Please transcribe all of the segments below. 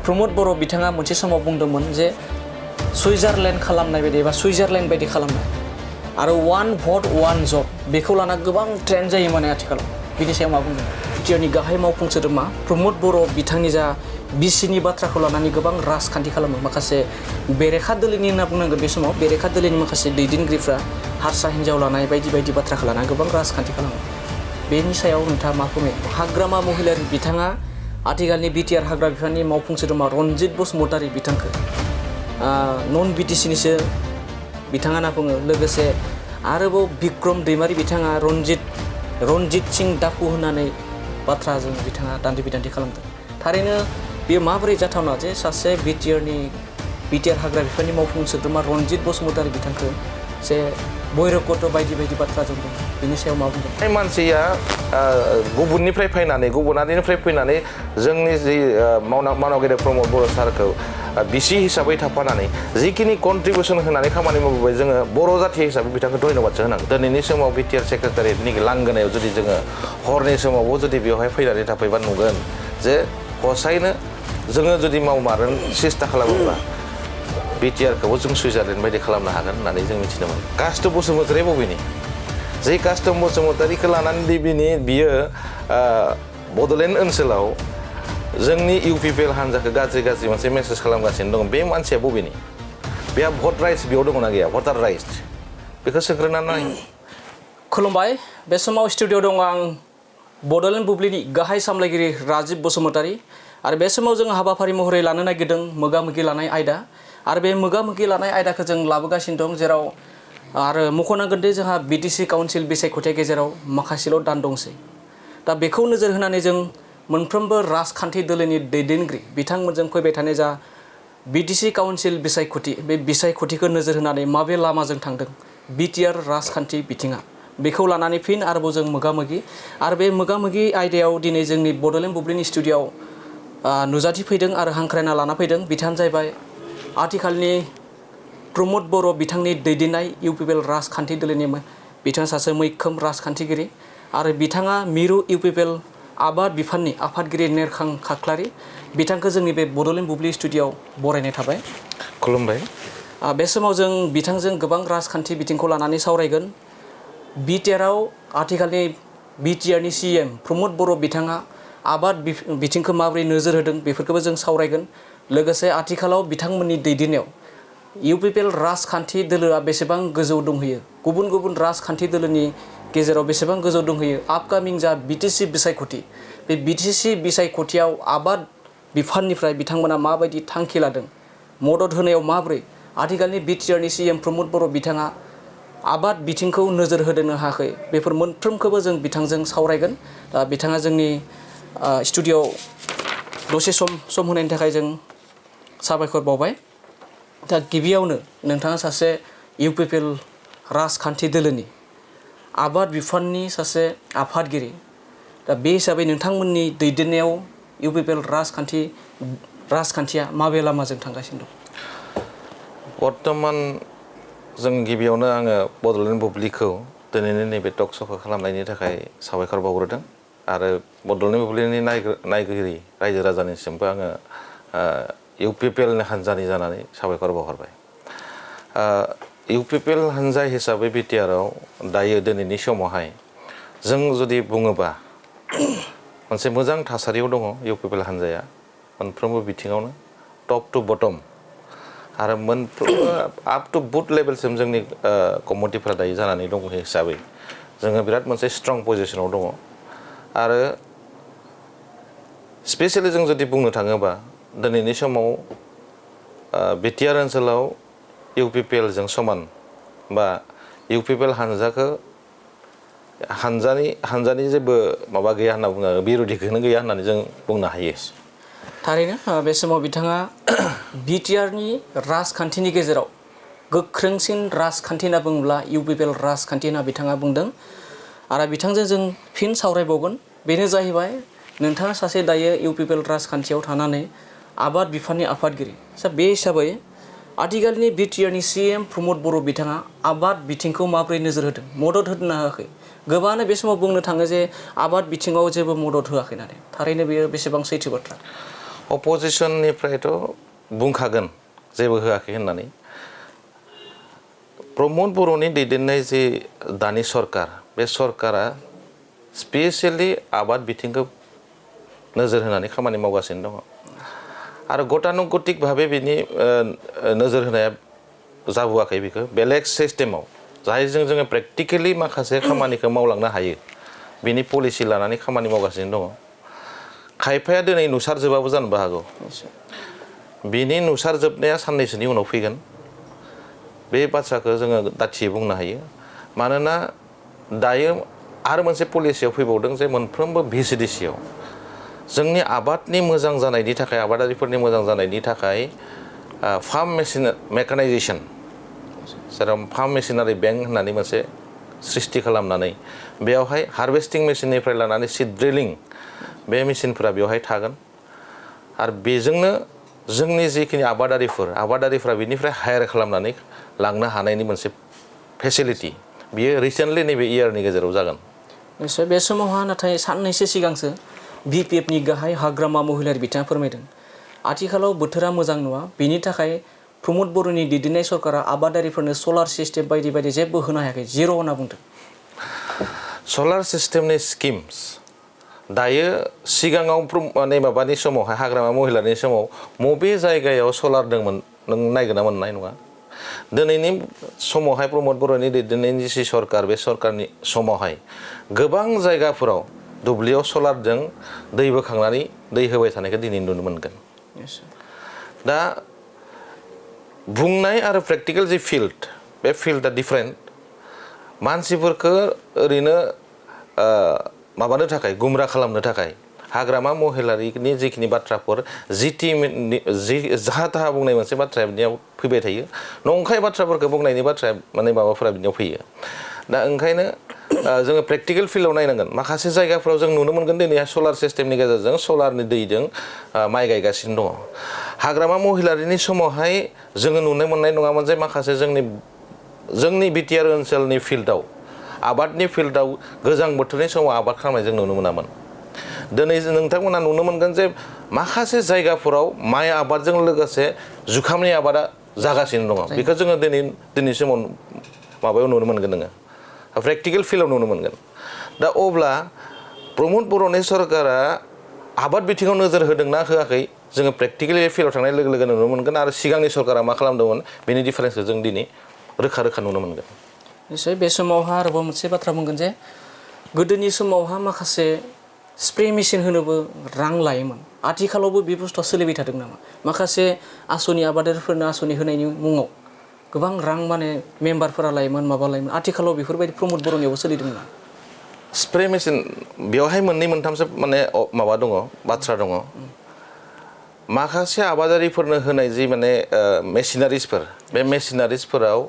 प्रमद बर' बिथाङा मोनसे समाव बुंदोंमोन जे सुइजारलेण्ड खालामनाय बायदि एबा सुइजारलेण्ड बायदि खालामनाय आरो वान भट वान जब बेखौ लाना गोबां ट्रेन्ड जायो माने आथिखालाव बिनि सायाव मा बुंदों बिटिआरनि गाहाय मावफुं सोद्रोमा प्रमद बर' बिथांनि जा बिसिनि बाथ्राखौ लानानै गोबां राजखान्थि खालामो माखासे बेरेखा दोलोनि होनना बुंनांगोन बे समाव बेरेखा दोलोनि माखासे दैदेनगिरिफ्रा हारसा हिन्जाव लानाय बायदि बायदि बाथ्राखौ लानानै गोबां राजखान्थि खालामो बेनि सायाव नोंथाङा मा बुङो हाग्रामा महिलारि बिथाङा आथिखालनि बिटिआर हाग्रा बिफाननि मावफुं सोद्रोमा रनजित बसुमतारी बिथांखौ नन बिटिसिनिसो बिथाङा होनना बुङो लोगोसे आरोबाव बिक्रम दैमारि बिथाङा रनजित सिं दापु होननानै बाथ्राजों बिथाङा दान्थे बिदान्थे खालामदों थारैनो बेयो माबोरै जाथावना जे सासे बिटिआर हाग्रा बिफाननि मावफुं सोद्रोमा रनजित बसुमतारी बिथांखौ जे बैरकट बायदि बायदि बाथ्राजों दं बेनि सायाव मा बुंदों मानसिया गुबुननिफ्राय फैनानै गुबुनारिनिफ्राय फैनानै जोंनि जि मावनागिरि प्रमद बर' सारखौ बिसि हिसाबै थाफानानै जिखिनि कन्ट्रिबिउसन होनानै खामानि मावबोबाय जोङो बर' जाथि हिसाबै बिथांखौ धन्यबादसो होनांगोन दिनैनि समाव बिटिआर सेक्रेटारियेटनि लांगोनायाव जुदि जोङो हरनि समावबो जुदि बेवहाय फैनानै थाफैबा नुगोन जे हसायैनो जोङो जुदि मावमारनो सेस्था खालामोब्ला बिटिआरखौबो जों सुइजारलेण्ड बायदि खालामनो हागोन होननानै जों मिथिनो मोनो कास्ट बसुमतारी बबेनि जे कास्ट बसुमतारीखौ लानानै बियो बड'लेण्ड ओनसोलाव जोंनि UPPL हान्जाखौ गाज्रि मोनसे मेसेज खालामगासिनो दं बे मानसिया बबेनि बेहा भट राइट्स बेयाव दङना गैया भटार राइट्स बेखौ सोंग्रोनानै नाय खुलुमबाय बे समाव स्टुडिअ दङ आं बड'लेण्ड बुब्लिनि गाहाय सामलायगिरि राजिब बसुमतारी आरो बे समाव जों हाबाफारि महरै लानो नागिरदों मोगा-मोगि लानाय आयदा आरो बे मोगा-मोगि लानाय आयदाखौ जों लाबोगासिनो दं जेराव आरो मख'नांगोन दि जोंहा BTC काउन्सिल बिसायख'थिया गेजेराव माखासेल' दान दंसै दा बेखौ नोजोर होनानै जों मोनफ्रोमबो राजखान्थि दोलोनि दैदेनगिरि बिथांमोनजों फैबाय थानाय जा BTC काउन्सिल बिसायख'थि बे बिसायख'थिखौ नोजोर होनानै माबे लामाजों थांदों बिटिआर राजखान्थि बिथिङा बेखौ लानानै फिन आरोबाव जों मोगा-मोगि आरो बे मोगा-मोगि आयदायाव दिनै जोंनि बड'लेण्ड बुब्लिनि स्टुडिअ'आव नुजाथिफैदों आरो हांख्रायना लाना फैदों बिथाङानो जाहैबाय आथिखालनि प्रमद बर' बिथांनि दैदेननाय UPPL राजखान्थि दोलोनि बिथाङा सासे मैखोम राजखान्थिगिरि आरो बिथाङा मिरु UPPL आबाद बिफाननि आफादगिरि नेरखां खाख्लारि बिथांखौ जोंनि बे बड'लेण्ड बुब्लि स्टुडिअ'आव बरायनाय थाबाय खुलुमबाय बे समाव जों बिथांजों गोबां राजखान्थि बिथिंखौ लानानै सावरायगोन बिटिआरआव आथिखालनि बिटिआरनि CM प्रमद बर' बिथाङा आबाद बिथिंखौ माबोरै नोजोर होदों बेफोरखौबो जों सावरायगोन लोगोसे आथिखालाव बिथांमोननि दैदेननायाव UPPL राजखान्थि दोलोआ बेसेबां गोजौ दंहैयो गुबुन गुबुन राजखान्थि दोलोनि गेजेराव बेसेबां गोजौ दंहैयो आपकामिं जा BTC बिसायख'थि बे BTC बिसायख'थियाव आबाद बिफाननिफ्राय बिथांमोना माबायदि थांखि लादों मदद होनायाव माबोरै आथिखालनि बिटिआरनि CM प्रमद बर' बिथाङा आबाद बिथिंखौ नोजोर होदोंनो हायाखै बेफोर मोनफ्रोमखौबो जों बिथांजों सावरायगोन बिथाङा जोंनि स्टुडिअ'आव दसे सम होनायनि थाखाय जों साबायखर बावबाय दा गिबियावनो नोंथाङा सासे UPPL राजखान्थि दोलोनि आबाद बिफाननि सासे आफादगिरि दा बे हिसाबै नोंथांमोननि दैदेननायाव UPPL राजखान्थिया माबे लामाजों थांगासिनो दं बर्तमान जों गिबियावनो आङो बड'लेण्ड बुब्लिखौ दिनैनि नैबे टक श'खौ खालामनायनि थाखाय साबायखर बावग्रोदों आरो बड'लेण्ड बुब्लिनि नायगिरि रायजो राजानिसिमबो आङो UPPLनि हान्जानि जानानै साबायखर बावहरबाय UPPL हान्जा हिसाबै बिटिआरआव दायो दिनैनि समावहाय जों जुदि बुङोबा मोनसे मोजां थासारियाव दङ UPPL हान्जाया मोनफ्रोमबो बिथिङावनो टप टु बटम आरो मोनफ्रोमबो आप टु बुथ लेभेलसिम जोंनि कमिटिफोरा दायो जानानै दङ हिसाबै जोङो बिराद मोनसे स्ट्रं पजिसनाव दङ आरो स्पेसियेलि जों जुदि बुंनो थाङोबा दिनैनि समाव बिटिआर ओनसोलाव UPPLजों समान बा UPPL हान्जानि जेबो माबा गैया होनना बुङो बिर'धिखौनो गैया होननानै जों बुंनो हायो थारैनो बे समाव बिथाङा बिटिआरनि राजखान्थिनि गेजेराव गोख्रोंसिन राजखान्थि होनना बुङोब्ला UPPL राजखान्थि होनना बिथाङा बुंदों आरो बिथांजों जों फिन सावरायबावगोन बेनो जाहैबाय नोंथाङा सासे दायो UPPL राजखान्थियाव थानानै आबाद बिफाननि आफादगिरि बे हिसाबै आथिखालनि बिटिआरनि CM प्रमद बर' बिथाङा आबाद बिथिंखौ माबोरै नोजोर होदों मदद होनो हायाखै गोबाङानो बे समाव बुंनो थाङो जे आबाद बिथिङाव जेबो मदद होआखै होननानै थारैनो बेयो बेसेबां सैथो बाथ्रा अपोजिशननिफ्रायथ' बुंखागोन जेबो होआखै होननानै प्रमद बर'नि दैदेननाय जे दानि सरकार बे सरकारा स्पेसियेलि आबाद बिथिंखौ नोजोर होनानै खामानि मावगासिनो दङ आरो गतानुगतिक भाबे बिनि नोजोर होनाया जाबोआखै बेखौ बेलेग सिस्टेमाव जायजों जोङो प्रेक्टिकेलि माखासे खामानिखौ मावलांनो हायो बिनि पलिसि लानानै खामानि मावगासिनो दङ खायफाया दिनै नुसारजोबाबो जानोबो हागौ बिनि नुसारजोबनाया साननैसोनि उनाव फैगोन बे बाथ्राखौ जोङो दाथियै बुंनो हायो मानोना दायो आरो मोनसे पलिसियाव फैबावदों जे मोनफ्रोमबो VCDCआव जोंनि आबादनि मोजां जानायनि थाखाय आबादारिफोरनि मोजां जानायनि थाखाय फार्म मेकानाइजेसन जेराव फार्म मेसिनारि बेंक होननानै मोनसे सृष्टि खालामनानै बेयावहाय हार्भेस्टिं मेसिननिफ्राय लानानै सीड ड्रिलिं बे मेसिनफोरा बेवहाय थागोन आरो बेजोंनो जोंनि जिखिनि आबादारिफोरा बिनिफ्राय हायार खालामनानै लांनो हानायनि मोनसे फेसिलिटि बियो रिसेन्टलि नैबे इयारनि गेजेराव जागोन निश्चय बे समावहा नाथाय साननैसो सिगांसो BPFनि गाहाय हाग्रामा महिलारि बिथाङा फोरमायदों आथिखालाव बोथोरा मोजां नङा बेनि थाखाय प्रमद बर'नि दैदेननाय सरकारा आबादारिफोरनो सलार सिस्टेम बायदि बायदि जेबो होनो हायाखै जिर' होनना बुंदों सलार सिस्टेमनि स्किम्स दायो सिगाङाव माने माबानि समावहाय हाग्रामा महिलानि समाव बबे जायगायाव सलार दंमोन नों नायगोना मोननाय नङा दिनैनि समावहाय प्रमद बर'नि दैदेननायनि जि सरकार बे सरकारनि समावहाय गोबां जायगाफोराव दुब्लियाव सलारजों दै बोखांनानै दै होबाय थानायखौ दिनै नुनो मोनगोन दा बुंनाय आरो प्रेक्टिकेल जि फिल्ड बे फिल्डआ डिफारेन्ट मानसिफोरखौ ओरैनो माबानो थाखाय गुमराह खालामनो थाखाय हाग्रामा महिलारिनि जिखिनि बाथ्राफोर जाहा थाहा बुंनाय मोनसे बाथ्राया बिनियाव फैबाय थायो नंखाय बाथ्राफोरखौ बुंनायनि बाथ्राया माने माबाफोरा बिनियाव फैयो दा ओंखायनो जोङो प्रेक्टिकेल फिल्डआव नायनांगोन माखासे जायगाफोराव जों नुनो मोनगोन दिनैहाय सलार सिस्टेमनि गेजेरजों सलारनि दैजों माइ गायगासिनो दङ हाग्रामा महिलारिनि समावहाय जोङो नुनो मोननाय नङामोन जे माखासे जोंनि BTR ओनसोलनि फिल्डआव आबादनि फिल्डआव गोजां बोथोरनि समाव आबाद खालामनाय जों नुनो मोनामोन दिनै नोंथांमोना नुनो मोनगोन जे माखासे जायगाफोराव माइ आबादजों लोगोसे जुखामनि आबादा जागासिनो दङ बेखौ जोङो दिनै समाव माबायाव नुनो मोनगोन नोङो प्रेक्टिकेल फिल्डआव नुनो मोनगोन दा अब्ला प्रमद बर'नि सरकारा आबाद बिथिङाव नोजोर होदोंना होआखै जोङो प्रेक्टिकेलि फिल्डआव थांनाय लोगो लोगो नुनो मोनगोन आरो सिगांनि सरकारा मा खालामदोंमोन बेनि डिफारेन्सखौ जों दिनै रोखा नुनो मोनगोन निश्चय बे समावहा आरोबाव मोनसे बाथ्रा बुंगोन जे गोदोनि समावहा माखासे स्प्रे मेसिन होनोबो रां लायोमोन आथिखालावबो बे बुस्थुआ सोलिबाय थादों नामा माखासे आसनि आबादारिफोरनो आसनि होनायनि मुङाव गोबां रां माने मेम्बारफोरा लायोमोन माबा लायोमोन आथिखालाव बेफोरबायदि प्रमद बर'नियावबो सोलिदों ना स्प्रे मेसिन बेवहाय मोननै मोनथामसो माने माबा दङ बाथ्रा दङ माखासे आबादारिफोरनो होनाय जि माने मेसिनारिसफोर बे मेसिनारिसफोराव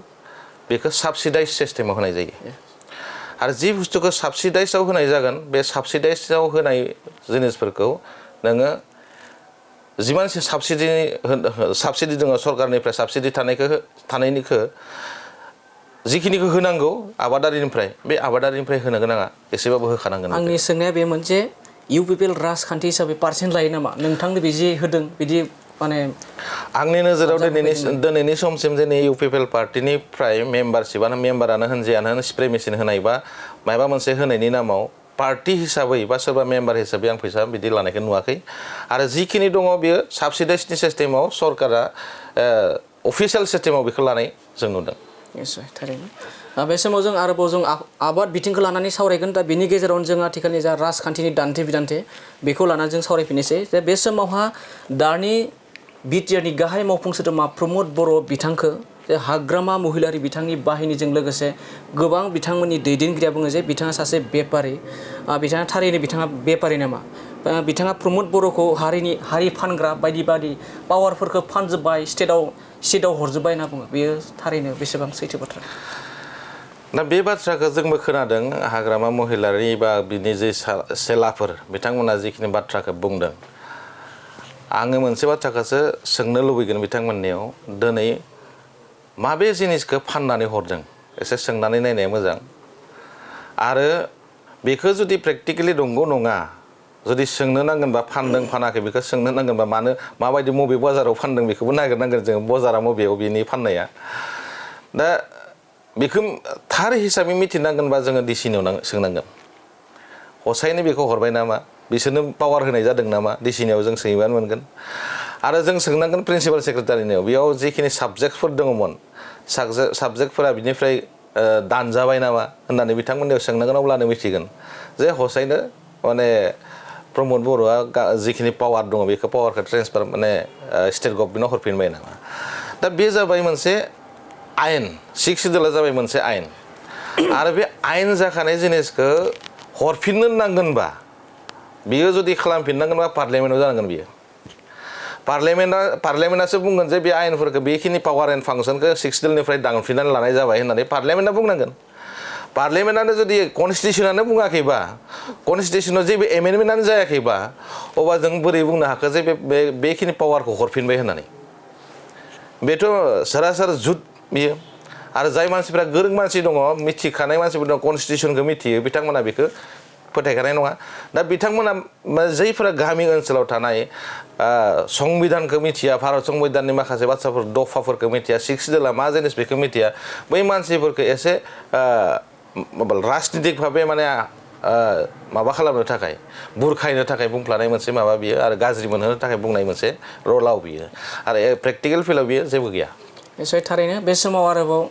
बेखौ साबसिडाइज सिस्टेमाव होनाय जायो आरो जि बुस्थुखौ साबसिडाइजआव होनाय जागोन बे साबसिडाइजआव होनाय जिनिसफोरखौ नोङो जिमान साबसिडि दङ सरकारनिफ्राय साबसिडि थानायनिखौ जिखिनिखौ होनांगौ आबादारिनिफ्राय बे आबादारिनिफ्राय होनो गोनाङा एसेबाबो होखानांगोन आंनि सोंनाया बे मोनसे UPPL राजखान्थि हिसाबै पार्सेन्ट लायो नामा नोंथांनो बे जे होदों बिदि माने आंनि नोजोराव दिनैनि समसिम जोंनि UPPL पार्टिनिफ्राय मेम्बारानो होन जियानो होन स्प्रे मेसिन होनाय बा माबा मोनसे होनायनि नामाव पार्टि हिसाबै बा सोरबा मेम्बार हिसाबै आं फैसा बिदि लानायखौ नुवाखै आरो जिखिनि दङ बियो साबसिडाइजनि सिस्टेमाव सरकारा अफिसियेल सिस्टेमाव बेखौ लानाय जों नुदों निश्चय थारैनो बे समाव जों आरोबाव जों आबाद बिथिंखौ लानानै सावरायगोन दा बेनि गेजेरावनो जों आथिखालनि जा राजखान्थिनि दान्थे बिदान्थे बेखौ लानानै जों सावरायफिननोसै जे बे समावहा दानि BTRनि गाहाय मावफुं सोद्रोमा प्रमद बर' बिथांखौ जे हाग्रामा महिलारि बिथांनि बाहिनीजों लोगोसे गोबां बिथांमोननि दैदेनगिरिया बुङो जे बिथाङा सासे बेपारि बिथाङा थारैनो बिथाङा बेपारि नामा बिथाङा प्रमद बर'खौ हारि फानग्रा बायदि बायदि पावारफोरखौ फानजोब्बाय स्टेटआव हरजोब्बाय होनना बुङो बेयो थारैनो बेसेबां सैथो बाथ्रा दा बे बाथ्राखौ जोंबो खोनादों हाग्रामा महिलारि बा बिनि जे सेलाफोर बिथांमोना जिखिनि बाथ्राखौ बुंदों आङो मोनसे बाथ्राखौसो सोंनो लुबैगोन बिथांमोननियाव दिनै माबे जिनिसखौ फाननानै हरदों एसे सोंनानै नायनाया मोजां आरो बेखौ जुदि प्रेक्टिकेलि नंगौ नङा जुदि सोंनो नांगोनबा फानदों फानाखै बेखौ सोंनो नांगोनबा मानो माबायदि मबे बाजाराव फानदों बेखौबो नागिरनांगोन जों बाजारा मबेयाव बिनि फाननाया दा बेखौ थार हिसाबै मिथिनांगोनबा जोङो डिसिनियाव सोंनांगोन हसायैनो बेखौ हरबाय नामा बिसोरनो पावार होनाय जादों नामा डिसिनियाव जों सोंबानो मोनगोन आरो जों सोंनांगोन प्रिन्सिपाल सेक्रेटारिनियाव बेयाव जिखिनि साबजेक्टफोर दङमोन साबजेक्टफोरा बिनिफ्राय दानजाबाय नामा होननानै बिथांमोननियाव सोंनांगोन अब्लानो मिथिगोन जे हसायैनो माने प्रमद बर'आ जिखिनि पावार दङ बेखौ पावारखौ ट्रेन्सफार माने स्टेट गभर्नमेन्टआव हरफिनबाय नामा दा बे जाबाय मोनसे आयेन 6 सिडिउला जाबाय मोनसे आयेन आरो बे आयेन जाखानाय जिनिसखौ हरफिननो नांगोनबा बियो जुदि खालामफिननांगोनबा पार्लियामेन्टआव जानांगोन बियो पार्लियामेन्टआसो बुंगोन जे बे आयेनफोरखौ बेखिनि पावार एन्ड फांसनखौ 6 सिडिउलनिफ्राय दानफिननानै लानाय जाबाय होननानै पार्लियामेन्टआ बुंनांगोन पार्लियामेन्टआनो जुदि कनस्टिटिउसनानो बुङाखैबा कनस्टिटिउसनाव जेबो एमेन्डमेन्टआनो जायाखैबा अब्ला जों बोरै बुंनो हाखो जे बेखिनि पावारखौ हरफिनबाय होननानै बेथ' सरासर जुद बियो आरो जाय मानसिफ्रा गोरों मानसि दङ मिथिखानाय मानसिफोर दङ कनस्टिटिउसनखौ मिथियो बिथांमोना बेखौ फोथायखानाय नङा दा बिथांमोना जायफोरा गामि ओनसोलाव थानाय संबिधानखौ मिथिया भारत संबिधाननि माखासे बाथ्राफोर दफाफोरखौ मिथिया 6 सिडिउला मा जिनिस बेखौ मिथिया बै मानसिफोरखौ एसे राजनितिक भाबे माने माबा खालामनो थाखाय बुरखायनो थाखाय बुंफ्लानाय मोनसे माबा बियो आरो गाज्रि मोनहोनो थाखाय बुंनाय मोनसे रलाव बियो आरो प्रेक्टिकेल फिल्डआव बियो जेबो गैया निसय थारैनो बे समाव आरोबाव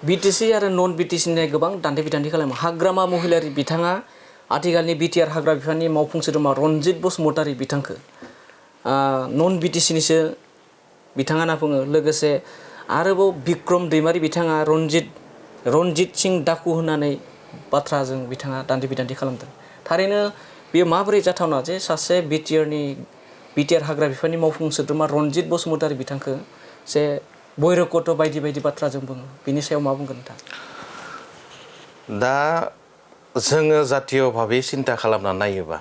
बिटिसि आरो नन बिटिसिनि गोबां दान्थे बिदान्थे खालामो हाग्रामा महिलारि बिथाङा आथिखालनि बिटिआर हाग्रा बिफाननि मावफुं सोद्रोमा रनजित बसुमतारी बिथांखौ नन बिटिसिनिसो बिथाङा होनना बुङो लोगोसे आरोबाव बिक्रम दैमारि बिथाङा रनजित सिं डाकु होननानै बाथ्राजों बिथाङा दान्थे बिदान्थे खालामदों थारैनो बेयो माबोरै जाथावना जे सासे बिटिआर हाग्रा बिफाननि मावफुं सोद्रोमा रनजित बसुमतारी बिथांखौ जे बैरकट बायदि बायदि बाथ्राजों बुङो बिनि सायाव मा बुंगोन नोंथां दा जोङो जातीय भाबै सिन्था खालामना नायोबा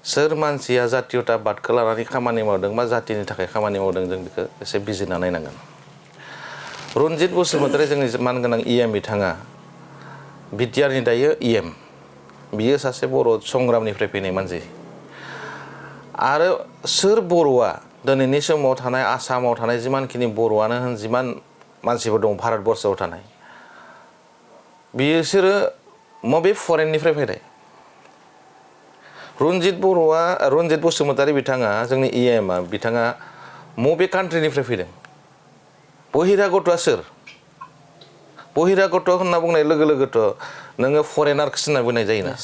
सोर मानसिया जातीयताबादखौ लानानै खामानि मावदों मा जातिनि थाखाय खामानि मावदों जों बेखौ एसे बिजिरना नायनांगोन रनजित बसुमतारी जोंनि मानगोनां इएम बिथाङा बिटिआरनि दायो इएम बियो सासे बर' संग्रामनिफ्राय फैनाय मानसि आरो सोर बर'आ दिनैनि समाव थानाय आसामाव थानाय जिमानखिनि बर'आनो होन जिमान मानसिफोर दं भारतबर्षआव थानाय बिसोरो मबे फरेननिफ्राय फैनाय रनजित बसुमतारी बिथाङा जोंनि इएमआ बिथाङा मबे कान्ट्रिनिफ्राय फैदों बहिरागतआ सोर बहिरागत होनना बुंनाय लोगो लोगोथ' नोङो फरेनारखौसो होनना बुंनाय जायोना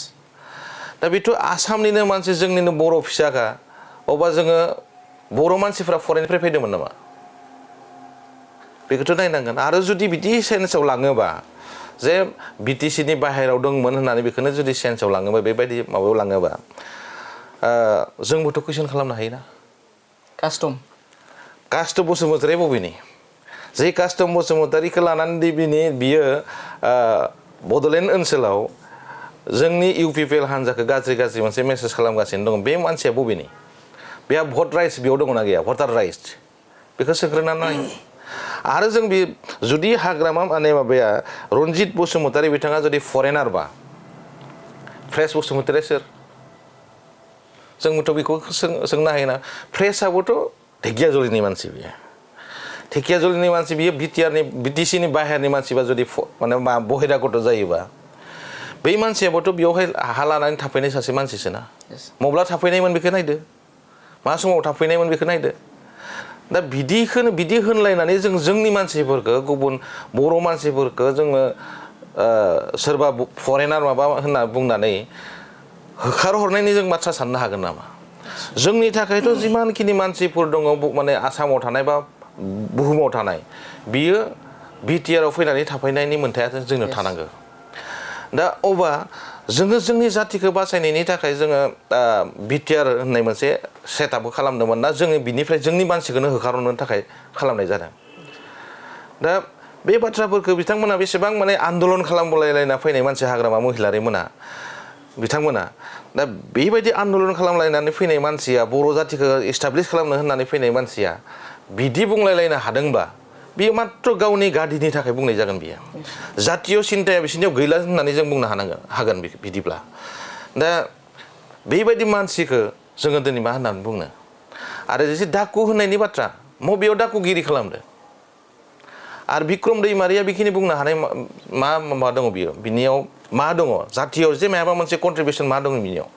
दा बेथ' आसामनिनो मानसि जोंनिनो बर' फिसाखा अब्ला जोङो बर' मानसिफ्रा फरेननिफ्राय फैदोंमोन नामा बेखौथ' नायनांगोन आरो जुदि बिदि सेन्सआव लाङोबा जे बिटिसिनि बाहेरायाव दंमोन होननानै बेखौनो जुदि सेन्सआव लाङोबा बेबायदि माबायाव लाङोबा जोंबोथ' कुइसन खालामनो हायोना कास्टम बसुमतारी बबेनि जे कास्टम बसुमतारीखौ लानानै बियो बड'लेण्ड ओनसोलाव जोंनि UPPL हान्जाखौ गाज्रि मोनसे मेसेज खालामगासिनो दं बे मानसिया बबेनि बेहा भट राइट्स बेयाव दङना गैया भटार राइट्स बेखौ सोंग्रोनानै नाय आरो जों बे जुदि हाग्रामा माने माबाया रनजित बसुमतारी बिथाङा जुदि फरेनारबा फ्रेस बसुमतारी सोर जोंबोथ' बेखौ सोंनो हायोना फ्रेसआबोथ' ढेकियाजुलिनि मानसि बियो ढेकियाजुलिनि मानसि बियो बिटिसिनि बाहेरनि मानसिबा जुदि माने बहिरागत जायोबा बै मानसियाबोथ' बेयावहाय हा लानानै थाफैनाय सासे मानसिसोना मब्ला थाफैनायमोन बेखौ नायदो मा समाव थाफैनायमोन बेखौ नायदो दा बिदि होनलायनानै जोंनि मानसिफोरखौ गुबुन बर' मानसिफोरखौ जोङो सोरबा फरेनार माबा होनना बुंनानै होखारहरनायनि जों बाथ्रा साननो हागोन नामा जोंनि थाखायथ' जिमानखिनि मानसिफोर दङ माने आसामाव थानाय बा बुहुमाव थानाय बियो बिटिआरआव फैनानै थाफैनायनि मोन्थाया जोंनो थानांगौ दा अब्ला जोङो जोंनि जातिखौ बासायनायनि थाखाय जोङो बिटिआर होननाय मोनसे सेटआपखौ खालामदोंमोन ना जोङो बिनिफ्राय जोंनि मानसिखौनो होखारहरनो थाखाय खालामनाय जादों दा बे बाथ्राफोरखौ बिथांमोना बेसेबां माने आन्दलन खालामलायलायना फैनाय मानसि हाग्रामा महिलारिमोना बिथांमोना दा बेबायदि आन्दलन खालामलायनानै फैनाय मानसिया बर' जातिखौ एस्टाब्लिश खालामनो होननानै फैनाय मानसिया बिदि बुंलायलायनो हादोंबा बियो मात्र गावनि गादिनि थाखाय बुंनाय जागोन बियो जातीय सिन्ताया बिसोरनियाव गैला होननानै जों बुंनो हागोन बिदिब्ला दा बेबायदि मानसिखौ जोङो दिनै मा होननानै बुंनो आरो एसे दाकु होननायनि बाथ्रा मबेयाव दाकुगिरि खालामदो आरो बिक्रम दैमारिया बेखिनि बुंनो हानाय मा दङ बियो बिनियाव मा दङ जातियाव जे माबा मोनसे कन्ट्रिबिउसन मा दङ बिनियाव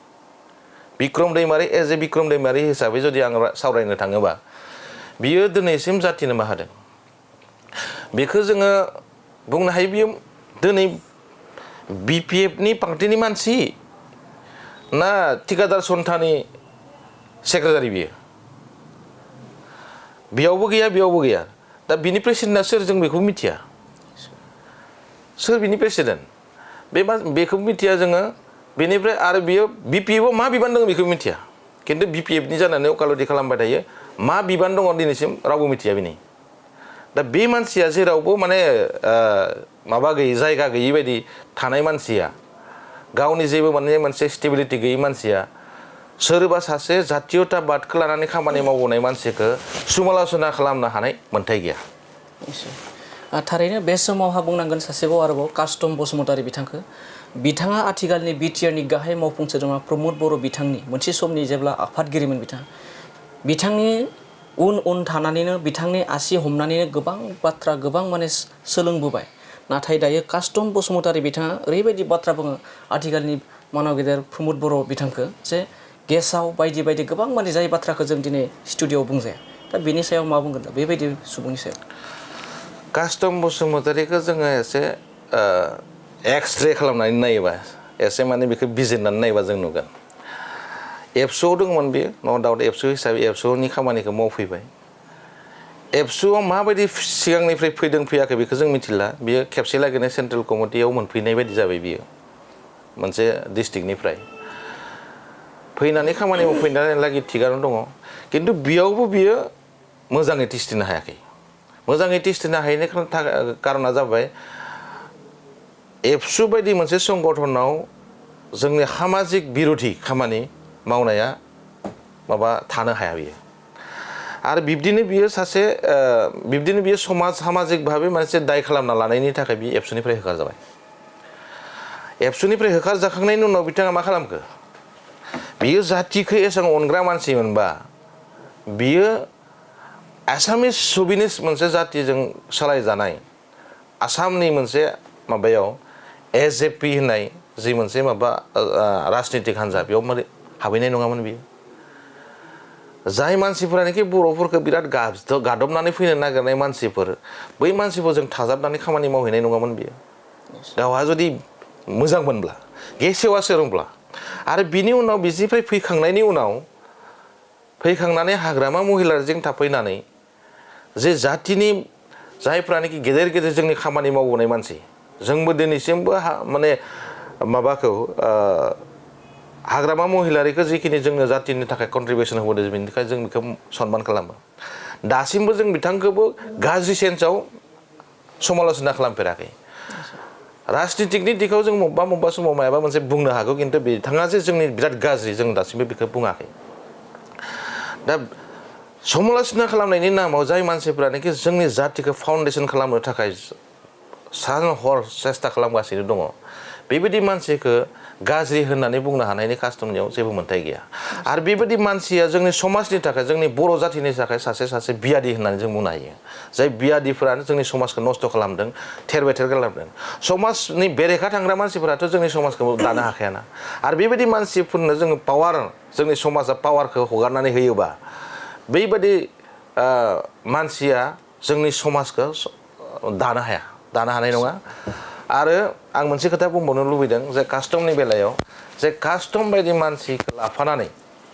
बिक्रम दैमारि एज ए बिक्रम दैमारि हिसाबै जुदि आं सावरायनो थाङोबा बियो दिनैसिम जातिनो मा होदों बेखौ जोङो बुंनो हायो बियो दिनै BPFनि पार्टिनि मानसि ना थिकादार सन्थानि सेक्रेटारि बियो बेयावबो गैया दा बिनि प्रेसिडेन्टआ सोर जों बेखौ मिथिया सोर बिनि प्रेसिडेन्ट बेखौ मिथिया जोङो बेनिफ्राय आरो बियो BPFआव मा बिबान दङ बेखौ मिथिया खिन्थु BPFनि जानानै अकालति खालामबाय थायो मा बिबान दङ दिनैसिम रावबो मिथिया बिनि दा बे मानसिया जेरावबो माने माबा गैयै जायगा गैयै बायदि थानाय मानसिया गावनि जेबो माने मोनसे स्टेबिलिटि गैयै मानसिया सोरबा सासे जातीयताबादखौ लानानै खामानि मावबोनाय मानसिखौ समालोचना खालामनो हानाय मोन्थाय गैया थारैनो बे समावहा बुंनांगोन सासेबाव आरोबाव कास्टम बसुमतारी बिथाङा आथिखालनि BTRनि गाहाय मावफुं सोद्रोमा प्रमद बर' बिथांनि मोनसे समनि जेब्ला आफादगिरिमोन बिथांनि उन थानानैनो बिथांनि आसि हमनानैनो गोबां बाथ्रा गोबां माने सोलोंबोबाय नाथाय दायो कास्टम बसुमतारी बिथाङा ओरैबायदि बाथ्रा बुङो आथिखालनि मानव गेदेर प्रमद बर' बिथांखौ जे गेसाव बायदि बायदि गोबां माने जाय बाथ्राखौ जों दिनै स्टुडिअआव बुंजाया दा बेनि सायाव मा बुंगोन दा बेबायदि सुबुंनि सायाव कास्टम बसुमतारीखौ जोङो एसे एक्सरे खालामनानै नायोबा एसे माने बेखौ बिजिरनानै नायोबा जों नुगोन एबसुआव दंमोन बेयो न' डाउट एबसु हिसाबै एबसुनि खामानिखौ मावफैबाय एबसुआव माबायदि सिगांनिफ्राय फैदों फैयाखै बेखौ जों मिथिला बियो खेबसे लागैनो सेन्ट्रेल कमिटियाव मोनफैनाय बायदि जाबाय बियो मोनसे डिस्ट्रिक्टनिफ्राय फैनानै खामानि मावफैनानै लागै थिगानो दङ खिन्थु बेयावबो बियो मोजाङै टिस्टिनो हायाखै मोजाङै टिस्टिनो हायैनि कारना जाबाय एबसु बायदि मोनसे संगठनाव जोंनि सामाजिक बिरोधि खामानि मावनाया माबा थानो हाया बियो आरो बिब्दिनो बियो सामाजिक भाबै मोनसे दाय खालामना लानायनि थाखाय बियो एबसुनिफ्राय होखारजाबाय एबसुनिफ्राय होखारजाखांनायनि उनाव बिथाङा मा खालामखो बियो जातिखौ एसेबां अनग्रा मानसिमोनबा बियो आसामिस सुबिनिस मोनसे जातिजों सालायजानाय आसामनि मोनसे माबायाव AJP होननाय जि मोनसे माबा राजनितिक हान्जा बेयाव माने हाबहैनाय नङामोन बियो जाय मानसिफोरानोखि बर'फोरखौ बिराद गादबनानै फैनो नागिरनाय मानसिफोर बै मानसिफोरजों थाजाबनानै खामानि मावहैनाय नङामोन बियो गावहा जुदि मोजांमोनब्ला गेसेवा सोरोंब्ला आरो बिनि उनाव बिनिफ्राय फैखांनानै हाग्रामा महिलारिजों थाफैनानै जे जातिनि जायफ्रानोखि गेदेर जोंनि खामानि मावबोनाय मानसि जोंबो दिनैसिमबो माने माबाखौ हाग्रामा महिलारिखौ जिखिनि जोंनो जातिनि थाखाय कन्ट्रिबिउसन होबोदों बेनि थाखाय जों बेखौ सनमान खालामो दासिमबो जों बिथांखौबो गाज्रि सेन्सआव समालोचना खालामफेराखै राजनितिकनि दिगाव जों मबेबा समाव माबा मोनसे बुंनो हागौ खिन्थु बिथाङा जे जोंनि बिराद गाज्रि जों दासिमबो बेखौ बुङाखै दा समालोचना खालामनायनि नामाव जाय मानसिफोरानोखि जोंनि जातिखौ फाउन्डेसन खालामनो थाखाय सान हर सेस्था खालामगासिनो दङ बेबायदि मानसिखौ गाज्रि होननानै बुंनो हानायनि कास्टमनियाव जेबो मोन्थाय गैया आरो बेबायदि मानसिया जोंनि समाजनि थाखाय जोंनि बर' जातिनि थाखाय सासे बियादि होननानै जों बुंनो हायो जाय बियादिफोरानो जोंनि समाजखौ नस्थ' खालामदों थेर बेथेर खालामदों समाजनि बेरेखा थांग्रा मानसिफोराथ' जोंनि समाजखौ दानो हाखायाना आरो बेबायदि मानसिफोरनो जोङो जोंनि समाजा पावारखौ हगारनानै होयोबा बैबायदि मानसिया जोंनि समाजखौ दानो हानाय नङा आरो आं मोनसे खोथा बुंबावनो लुबैदों जे कास्टमनि बेलायाव जे कास्टम बायदि मानसिखौ लाफानानै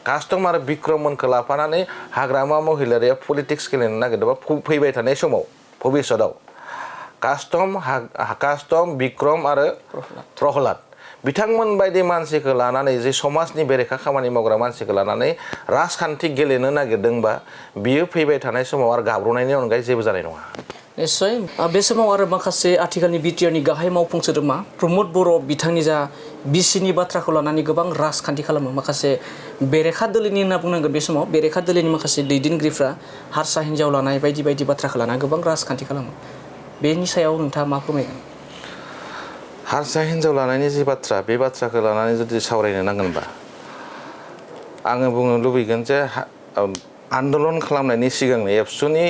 कास्टम आरो बिक्रममोनखौ लाफानानै हाग्रामा महिलारिया पलिटिक्स गेलेनो नागिरदोंबा फैबाय थानाय समाव भबिष्यतआव कास्टम बिक्रम आरो प्रहलाद बिथांमोन बायदि मानसिखौ लानानै जे समाजनि बेरेखा खामानि मावग्रा मानसिखौ लानानै राजखान्थि गेलेनो नागिरदोंबा बियो फैबाय थानाय समाव आरो गाब्र'नायनि अनगायै जेबो जानाय नङा निश्चय बे समाव आरो माखासे आथिखालनि BTRनि गाहाय मावफुं सोद्रोमा प्रमद बर' बिथांनि जा बिसिनि बाथ्राखौ लानानै गोबां राजखान्थि खालामो माखासे बेरेखा दोलोनि होनना बुंनांगोन बे समाव बेरेखा दोलोनि माखासे दैदेनगिरिफ्रा हारसा हिन्जाव लानाय बायदि बाथ्राखौ लानानै गोबां राजखान्थि खालामो बेनि सायाव नोंथाङा मा फोरमायगोन हारसा हिन्जाव लानायनि जि बाथ्रा बे बाथ्राखौ लानानै जुदि सावरायनो नांगोनबा आङो बुंनो लुबैगोन जे आन्दलन खालामनायनि सिगांनो एबसुनि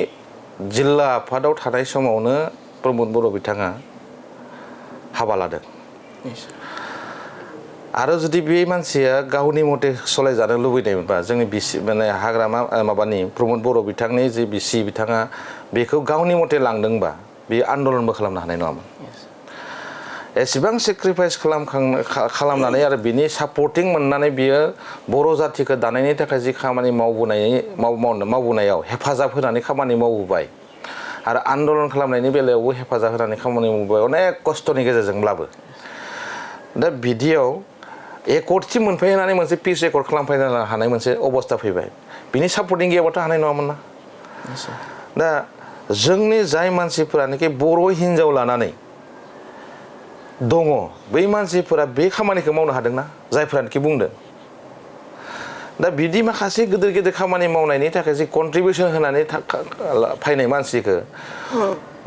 जिल्ला आफादाव थानाय समावनो प्रमद बर' बिथाङा हाबा लादों आरो जुदि बे मानसिया गावनि मथे सलायजानो लुबैनायमोनबा जोंनि बिसि माने हाग्रामा माबानि प्रमद बर' बिथांनि जे बिसि बिथाङा बेखौ गावनि मथे लांदोंबा बे आन्दलनबो खालामनो हानाय नङामोन एसेबां सेक्रिफाइस खालामनानै आरो बिनि सापर्टिं मोननानै बियो बर' जातिखौ दानायनि थाखाय जि खामानि मावबोनायाव हेफाजाब होनानै खामानि मावबोबाय आरो आन्दलन खालामनायनि बेलायावबो हेफाजाब होनानै खामानि मावबोबाय अनेक खस्थ'नि गेजेरजोंब्लाबो दा बिदियाव एकर्डसिम मोनफैनानै मोनसे पिस एकर्ड खालामफैनो हानाय मोनसे अबस्था फैबाय बिनि सापर्टिं गैयाबाथ' हानाय नङामोन ना दा जोंनि जाय मानसिफोरानोखि बर' हिन्जाव लानानै दङ बै मानसिफोरा बे खामानिखौ मावनो हादोंना जायफोरानोखि बुंदों दा बिदि माखासे गिदिर गिदिर खामानि मावनायनि थाखाय जि कन्ट्रिबिउसन होनानै फैनाय मानसिखौ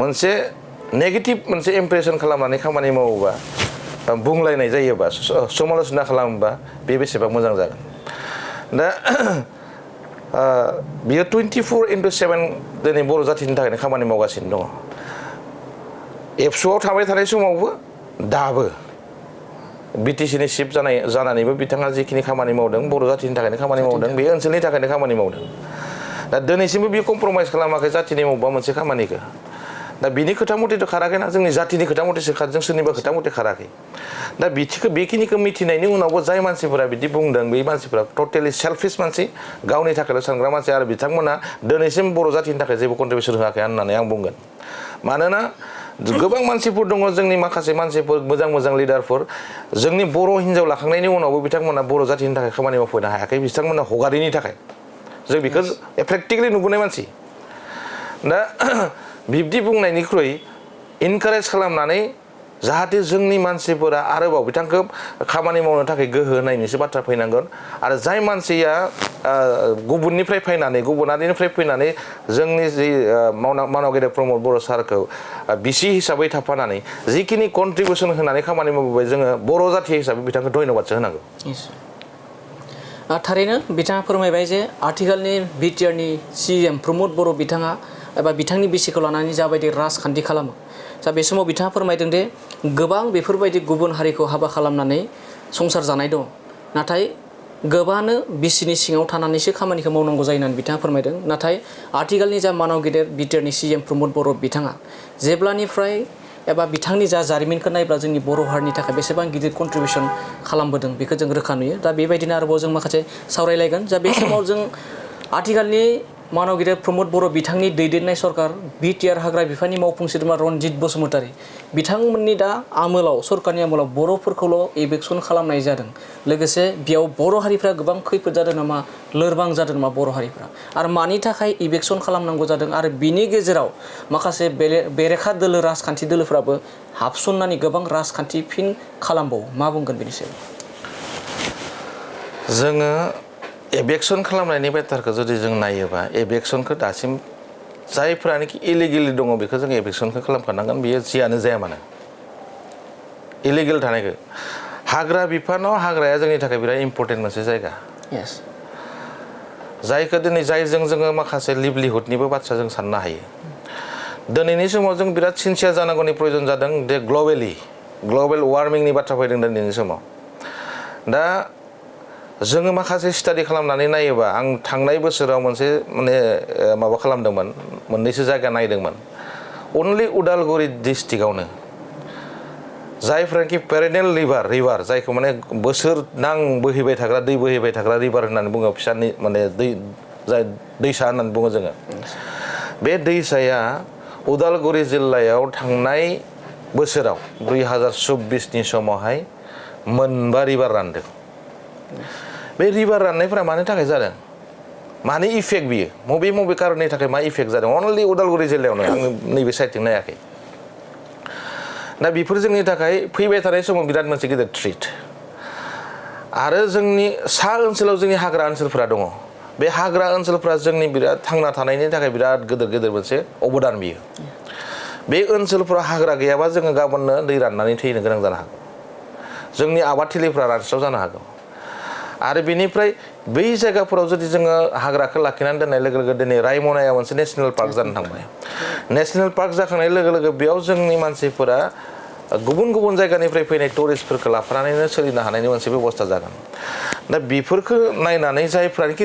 मोनसे नेगेटिभ मोनसे इमप्रेसन खालामनानै खामानि मावोबा बुंलायनाय जायोबा समाल'सना खालामोबा बे बेसेबां मोजां जागोन दा बियो 24/7 दिनै बर' जातिनि थाखायनो खामानि मावगासिनो दङ एबसुआव थाबाय थानाय समावबो दाबो बिटिसिनि चिफ जानानैबो बिथाङा जिखिनि खामानि मावदों बर' जातिनि थाखायनो खामानि मावदों बे ओनसोलनि थाखायनो खामानि मावदों दा दिनैसिमबो बियो कमप्रमाइस खालामाखै जातिनि मावबा मोनसे खामानिखौ दा बिनि खोथा मथेथ' खाराखैना जोंनि जातिनि खोथा मथेसो खारदों सोरनिबा खोथा मथे खाराखै दा बेखिनिखौ मिथिनायनि उनावबो जाय मानसिफोरा बिदि बुंदों बे मानसिफोरा टटेलि सेल्फिस मानसि गावनि थाखायल' सानग्रा मानसि आरो बिथांमोना दिनैसिम बर' जातिनि थाखाय जेबो कन्ट्रिबिउसन होआखै होननानै आं बुंगोन मानोना गोबां मानसिफोर दङ जोंनि माखासे मानसिफोर मोजां मोजां लिडारफोर जोंनि बर' हिन्जाव लाखांनायनि उनावबो बिथांमोना बर' जातिनि थाखाय खामानि मावफैनो हायाखै बिथांमोना हगारिनि थाखाय जों बेखौ प्रेक्टिकेलि नुबोनाय मानसि दा बिब्दि बुंनायनिख्रुइ इनकारेज खालामनानै जाहाथे जोंनि मानसिफोरा आरोबाव बिथांखौ खामानि मावनो थाखाय गोहो होनायनिसो बाथ्रा फैनांगोन आरो जाय मानसिया गुबुननिफ्राय फैनानै गुबुनारिनिफ्राय फैनानै जोंनि जि मावनाव गेदेर प्रमद बर' सारखौ बिसि हिसाबै थाफानानै जिखिनि कन्ट्रिबिउसन होनानै खामानि मावबोबाय जोङो बर' जाथि हिसाबै बिथांखौ धन्यबादसो होनांगौ थारैनो बिथाङा फोरमायबाय जे आथिखालनि बिटिआरनि सिएम प्रमद बर' बिथाङा एबा बिथांनि बिसिखौ लानानै जाबायदि राजखान्थि खालामो दा बे समाव बिथाङा फोरमायदों दि गोबां बेफोरबायदि गुबुन हारिखौ हाबा खालामनानै संसार जानाय दं नाथाय गोबाङानो बिसिनि सिङाव थानानैसो खामानिखौ मावनांगौ जायो होननानै बिथाङा फोरमायदों नाथाय आथिखालनि जा मानाव गेदेर बिटिआरनि सिएम प्रमद बर' बिथाङा जेब्लानिफ्राय एबा बिथांनि जा जारिमिनखौ नायब्ला जोंनि बर' हारिनि थाखाय बेसेबां गिदिर कन्ट्रिबिउसन खालामबोदों बेखौ जों रोखा नुयो दा बेबायदिनो आरोबाव जों माखासे सावरायलायगोन जा बे समाव जों आथिखालनि मानाव गेदेर प्रमद बर' बिथांनि दैदेननाय सरकार बिटिआर हाग्रा बिफाननि मावफुं सोद्रोमा रनजित बसुमतारी बिथांमोननि दा आमोलाव सरकारनि आमोलाव बर'फोरखौल' एबेक्सन खालामनाय जादों लोगोसे बेयाव बर' हारिफ्रा गोबां खैफोद जादों नामा लोरबां जादों नामा बर' हारिफ्रा आरो मानि थाखाय एबेक्सन खालामनांगौ जादों आरो बिनि गेजेराव माखासे बेरेखा दोलो राजखान्थि दोलोफ्राबो हाबसननानै गोबां राजखान्थि फिन खालामबावो मा बुंगोन बेनि सायाव जोङो एबेक्सन खालामनायनि बेटारखौ जुदि जों नायोबा एबेक्सनखौ दासिम जायफ्रानोखि इलिगेलि दङ बेखौ जों एबेक्सनखौ खालामखानांगोन बियो जियानो जाया मानो इलिगेल थानायखौ हाग्रा बिफानाव हाग्राया जोंनि थाखाय बिराद इम्पर्टेन्ट मोनसे जायगा जायखौ दिनै जायजों जोङो माखासे लिभलिहुडनिबो बाथ्रा जों साननो हायो दिनैनि समाव जों बिराद सिनसियार जानांगौनि प्रयजन जादों दे ग्लबेल वार्मिंनि बाथ्रा फैदों दिनैनि समाव दा जोङो माखासे स्टाडि खालामनानै नायोबा आं थांनाय बोसोराव मोनसे माबा खालामदोंमोन मोननैसो जायगा नायदोंमोन अनलि उदालगुरि डिस्ट्रिक्टआवनो जायफ्रानोखि पेरेनेल रिभार जायखौ माने बोसोर नां बोहैबाय थाग्रा दै बोहैबाय थाग्रा रिभार होननानै बुङो फिसानि दैसा होननानै बुङो जोङो बे दैसाया उदालगुरि जिल्लायाव थांनाय बोसोराव 2024नि समावहाय मोनबा रिभार रानदों बे रिभार राननायफोरा मानि थाखाय जादों मानि इफेक्ट बियो मबे कारननि थाखाय मा इफेक्ट जादों अनलि उदालगुरि जिल्लायावनो आं नैबे साइडथिं नायाखै दा बेफोर जोंनि थाखाय फैबाय थानाय समाव बिराद मोनसे गिदिर थ्रेट आरो जोंनि सा ओनसोलाव जोंनि हाग्रा ओनसोलफोरा दङ बे हाग्रा ओनसोलफोरा जोंनि बिराद थांना थानायनि थाखाय बिराद गिदिर मोनसे अबदान बियो बे ओनसोलफोराव हाग्रा गैयाबा जोङो गाबोननो दै राननानै थैनो गोनां जानो हागौ जोंनि आबादथिलिफ्रा रानस्राव जानो हागौ आरो बेनिफ्राय बै जायगाफोराव जुदि जोङो हाग्राखौ लाखिनानै दोननाय लोगो लोगो दिनै रायमनाया मोनसे नेसनेल पार्क जानो थांबाय नेसनेल पार्क जाखांनाय लोगो लोगो बेयाव जोंनि मानसिफोरा गुबुन गुबुन जायगानिफ्राय फैनाय टुरिस्टफोरखौ लाफानानैनो सोलिनो हानायनि मोनसे बेबस्था जागोन दा बेफोरखौ नायनानै जायफ्रानोखि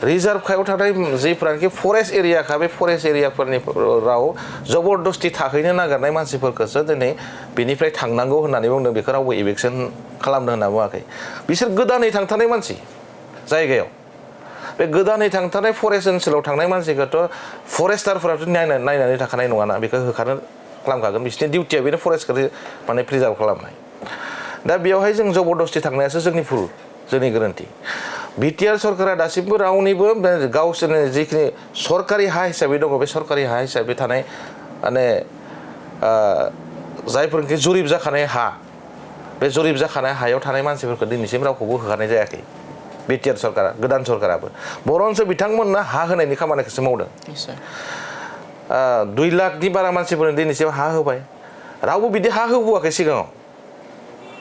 रिजार्भखायाव थानाय जायफ्रानोखि फरेस्ट एरियाखा बे फरेस्ट एरियाफोरनिफ्राव जबरदस्ति थाहैनो नागिरनाय मानसिफोरखौसो दिनै बेनिफ्राय थांनांगौ होननानै बुंदों बेखौ रावबो इभिकसन खालामनो होनना बुङाखै बिसोर गोदानै थांथारनाय मानसि जायगायाव बे गोदानै थांथारनाय फरेस्ट ओनसोलाव थांनाय मानसिखौथ' फरेस्टारफोराथ' नायनानै थाखानाय नङाना बेखौ होखानो खालामखागोन बिसोरनि डिउटिया बेनो फरेस्टखौ माने प्रिजार्भ खालामनाय दा बेवहाय जों जबरदस्ति थांनायासो जोंनि भुल जोंनि गोरोन्थि BTR सरकारा दासिमबो रावनिबो गावसोरनि जिखिनि सरकारि हा हिसाबै दङ बे सरकारि हा हिसाबै थानाय माने जायफोरखि जुरिब जाखानाय हा बे जुरिब जाखानाय हायाव थानाय मानसिफोरखौ दिनैसिम रावखौबो होखानाय जायाखै BTR सरकारा गोदान सरकाराबो बर'नसो बिथांमोननो हा होनायनि खामानिखौसो मावदों 2 लाखनि बारा मानसिफोरनो दिनैसिम हा होबाय रावबो बिदि हा होबोआखै सिगाङाव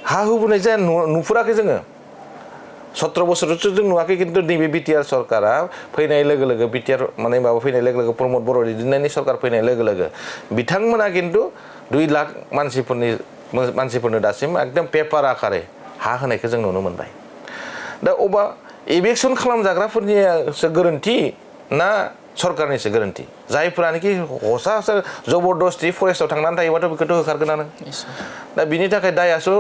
हा होबोनाय जाया नुफेराखै जोङो 17 बोसोरसो जों नुवाखै खिन्थु नैबे BTR सरकारा फैनाय लोगो लोगो BTR माने माबा फैनाय लोगो लोगो प्रमद बर' दैदेननायनि सरकार फैनाय लोगो लोगो बिथांमोना खिन्थु 2 लाख मानसिफोरनो दासिम एकदम पेपार आकारै हा होनायखौ जों नुनो मोनबाय दा अबा इभिकसन खालामजाग्राफोरनिसो गोरोन्थि ना सरकारनिसो गोरोन्थि जायफ्रानोखि हसा जबरदस्ति फरेस्टआव थांनानै थायोबाथ' बेखौथ' होखारगोनानो दा बिनि थाखाय दायासो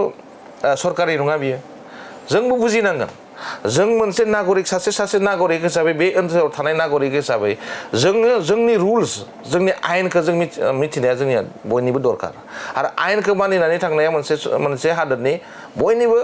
सरकारि नङा बियो जोंबो बुजिनांगोन जों मोनसे नागरिक सासे नागरिक हिसाबै बे ओनसोलाव थानाय नागरिक हिसाबै जोङो जोंनि रुल्स जोंनि आयेनखौ जों मिथिनाया जोंनिया बयनिबो दरकार आरो आयेनखौ मानिनानै थांनाया मोनसे हादोरनि बयनिबो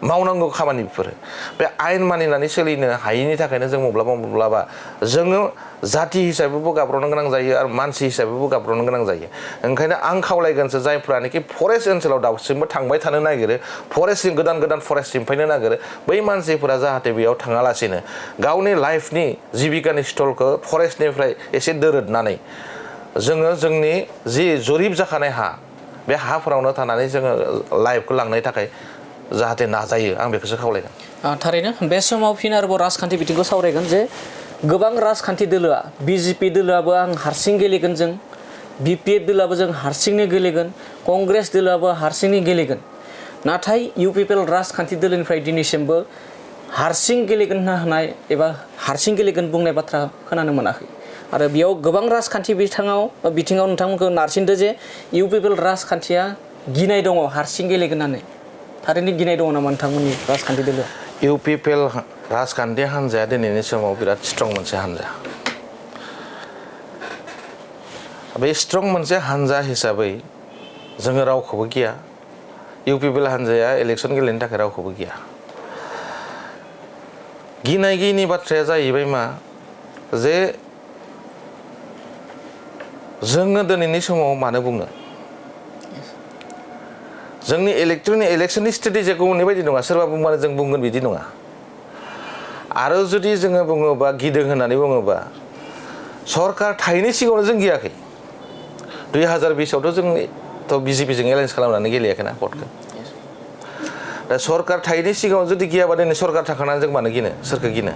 मावनांगौ खामानि बेफोरो बे आयेन मानिनानै सोलिनो हायैनि थाखायनो जों माब्लाबा जोङो जाथि हिसाबैबो गाब्र'नो गोनां जायो आरो मानसि हिसाबैबो गाब्र'नो गोनां जायो ओंखायनो आं खावलायगोनसो जायफ्रानोखि फरेस्ट ओनसोलाव दासिमबो थांबाय थानो नागिरो फरेस्ट गोदान फरेस्ट सिमफायनो नागिरो बै मानसिफोरा जाहाथे बेयाव थाङालासिनो गावनि लाइफनि जिबिकानि स्टलखौ फरेस्टनिफ्राय एसे दोरोदनानै जोङो जोंनि जि जरिब जाखानाय हा बे हाफोरावनो थानानै जोङो लाइफखौ लांनायनि थाखाय जाहाथे नाजायो आं बेखौसो खावलायगोन थारैनो बे समाव फिन आरोबाव राजखान्थि बिथिंखौ सावरायगोन जे गोबां राजखान्थि दोलोआ BJP दोलोआबो आं हारसिं गेलेगोन जों BPF दोलोआबो जों हारसिंनो गेलेगोन कंग्रेस दोलोआबो हारसिंनो गेलेगोन नाथाय UPPL राजखान्थि दोलोनिफ्राय दिनैसिमबो हारसिं गेलेगोन होननाय एबा हारसिं गेलेगोन बुंनाय बाथ्रा खोनानो मोनाखै आरो बेयाव गोबां राजखान्थि बिथिङाव नोंथांमोनखौ नारसिनदो जे UPPL राजखान्थिया गिनाय दङ हारसिं गेलेगोन होननानै थारैनो गिनाय दङ नामा नोंथांमोननि राजखान्थि दोलोआ UPPL राजखान्थि हान्जाया दिनैनि समाव बिराद स्ट्रं मोनसे हान्जा बे स्ट्रं मोनसे हान्जा हिसाबै जोङो रावखौबो गिया UPPL हान्जाया इलेक्सन गेलेनो थाखाय रावखौबो गिया गिनाय गैयिनि बाथ्राया जाहैबाय मा जे जोङो दिनैनि समाव मानो बुङो जोंनि इलेक्शननि स्ट्रेटेजिया गुबुननि बायदि नङा सोरबा बुंबानो जों बुंगोन बिदि नङा आरो जुदि जोङो बुङोबा गिदों होननानै बुङोबा सरकार थायैनि सिगाङावनो जों गियाखै 2020आवथ' जोंथ' BJPजों एलायन्स खालामनानै गेलेयाखैना भटखौ दा सरकार थायैनि सिगाङाव जुदि गियाबा दिनै सरकार थाखानानै जों मानो गिनो सोरखौ गिनो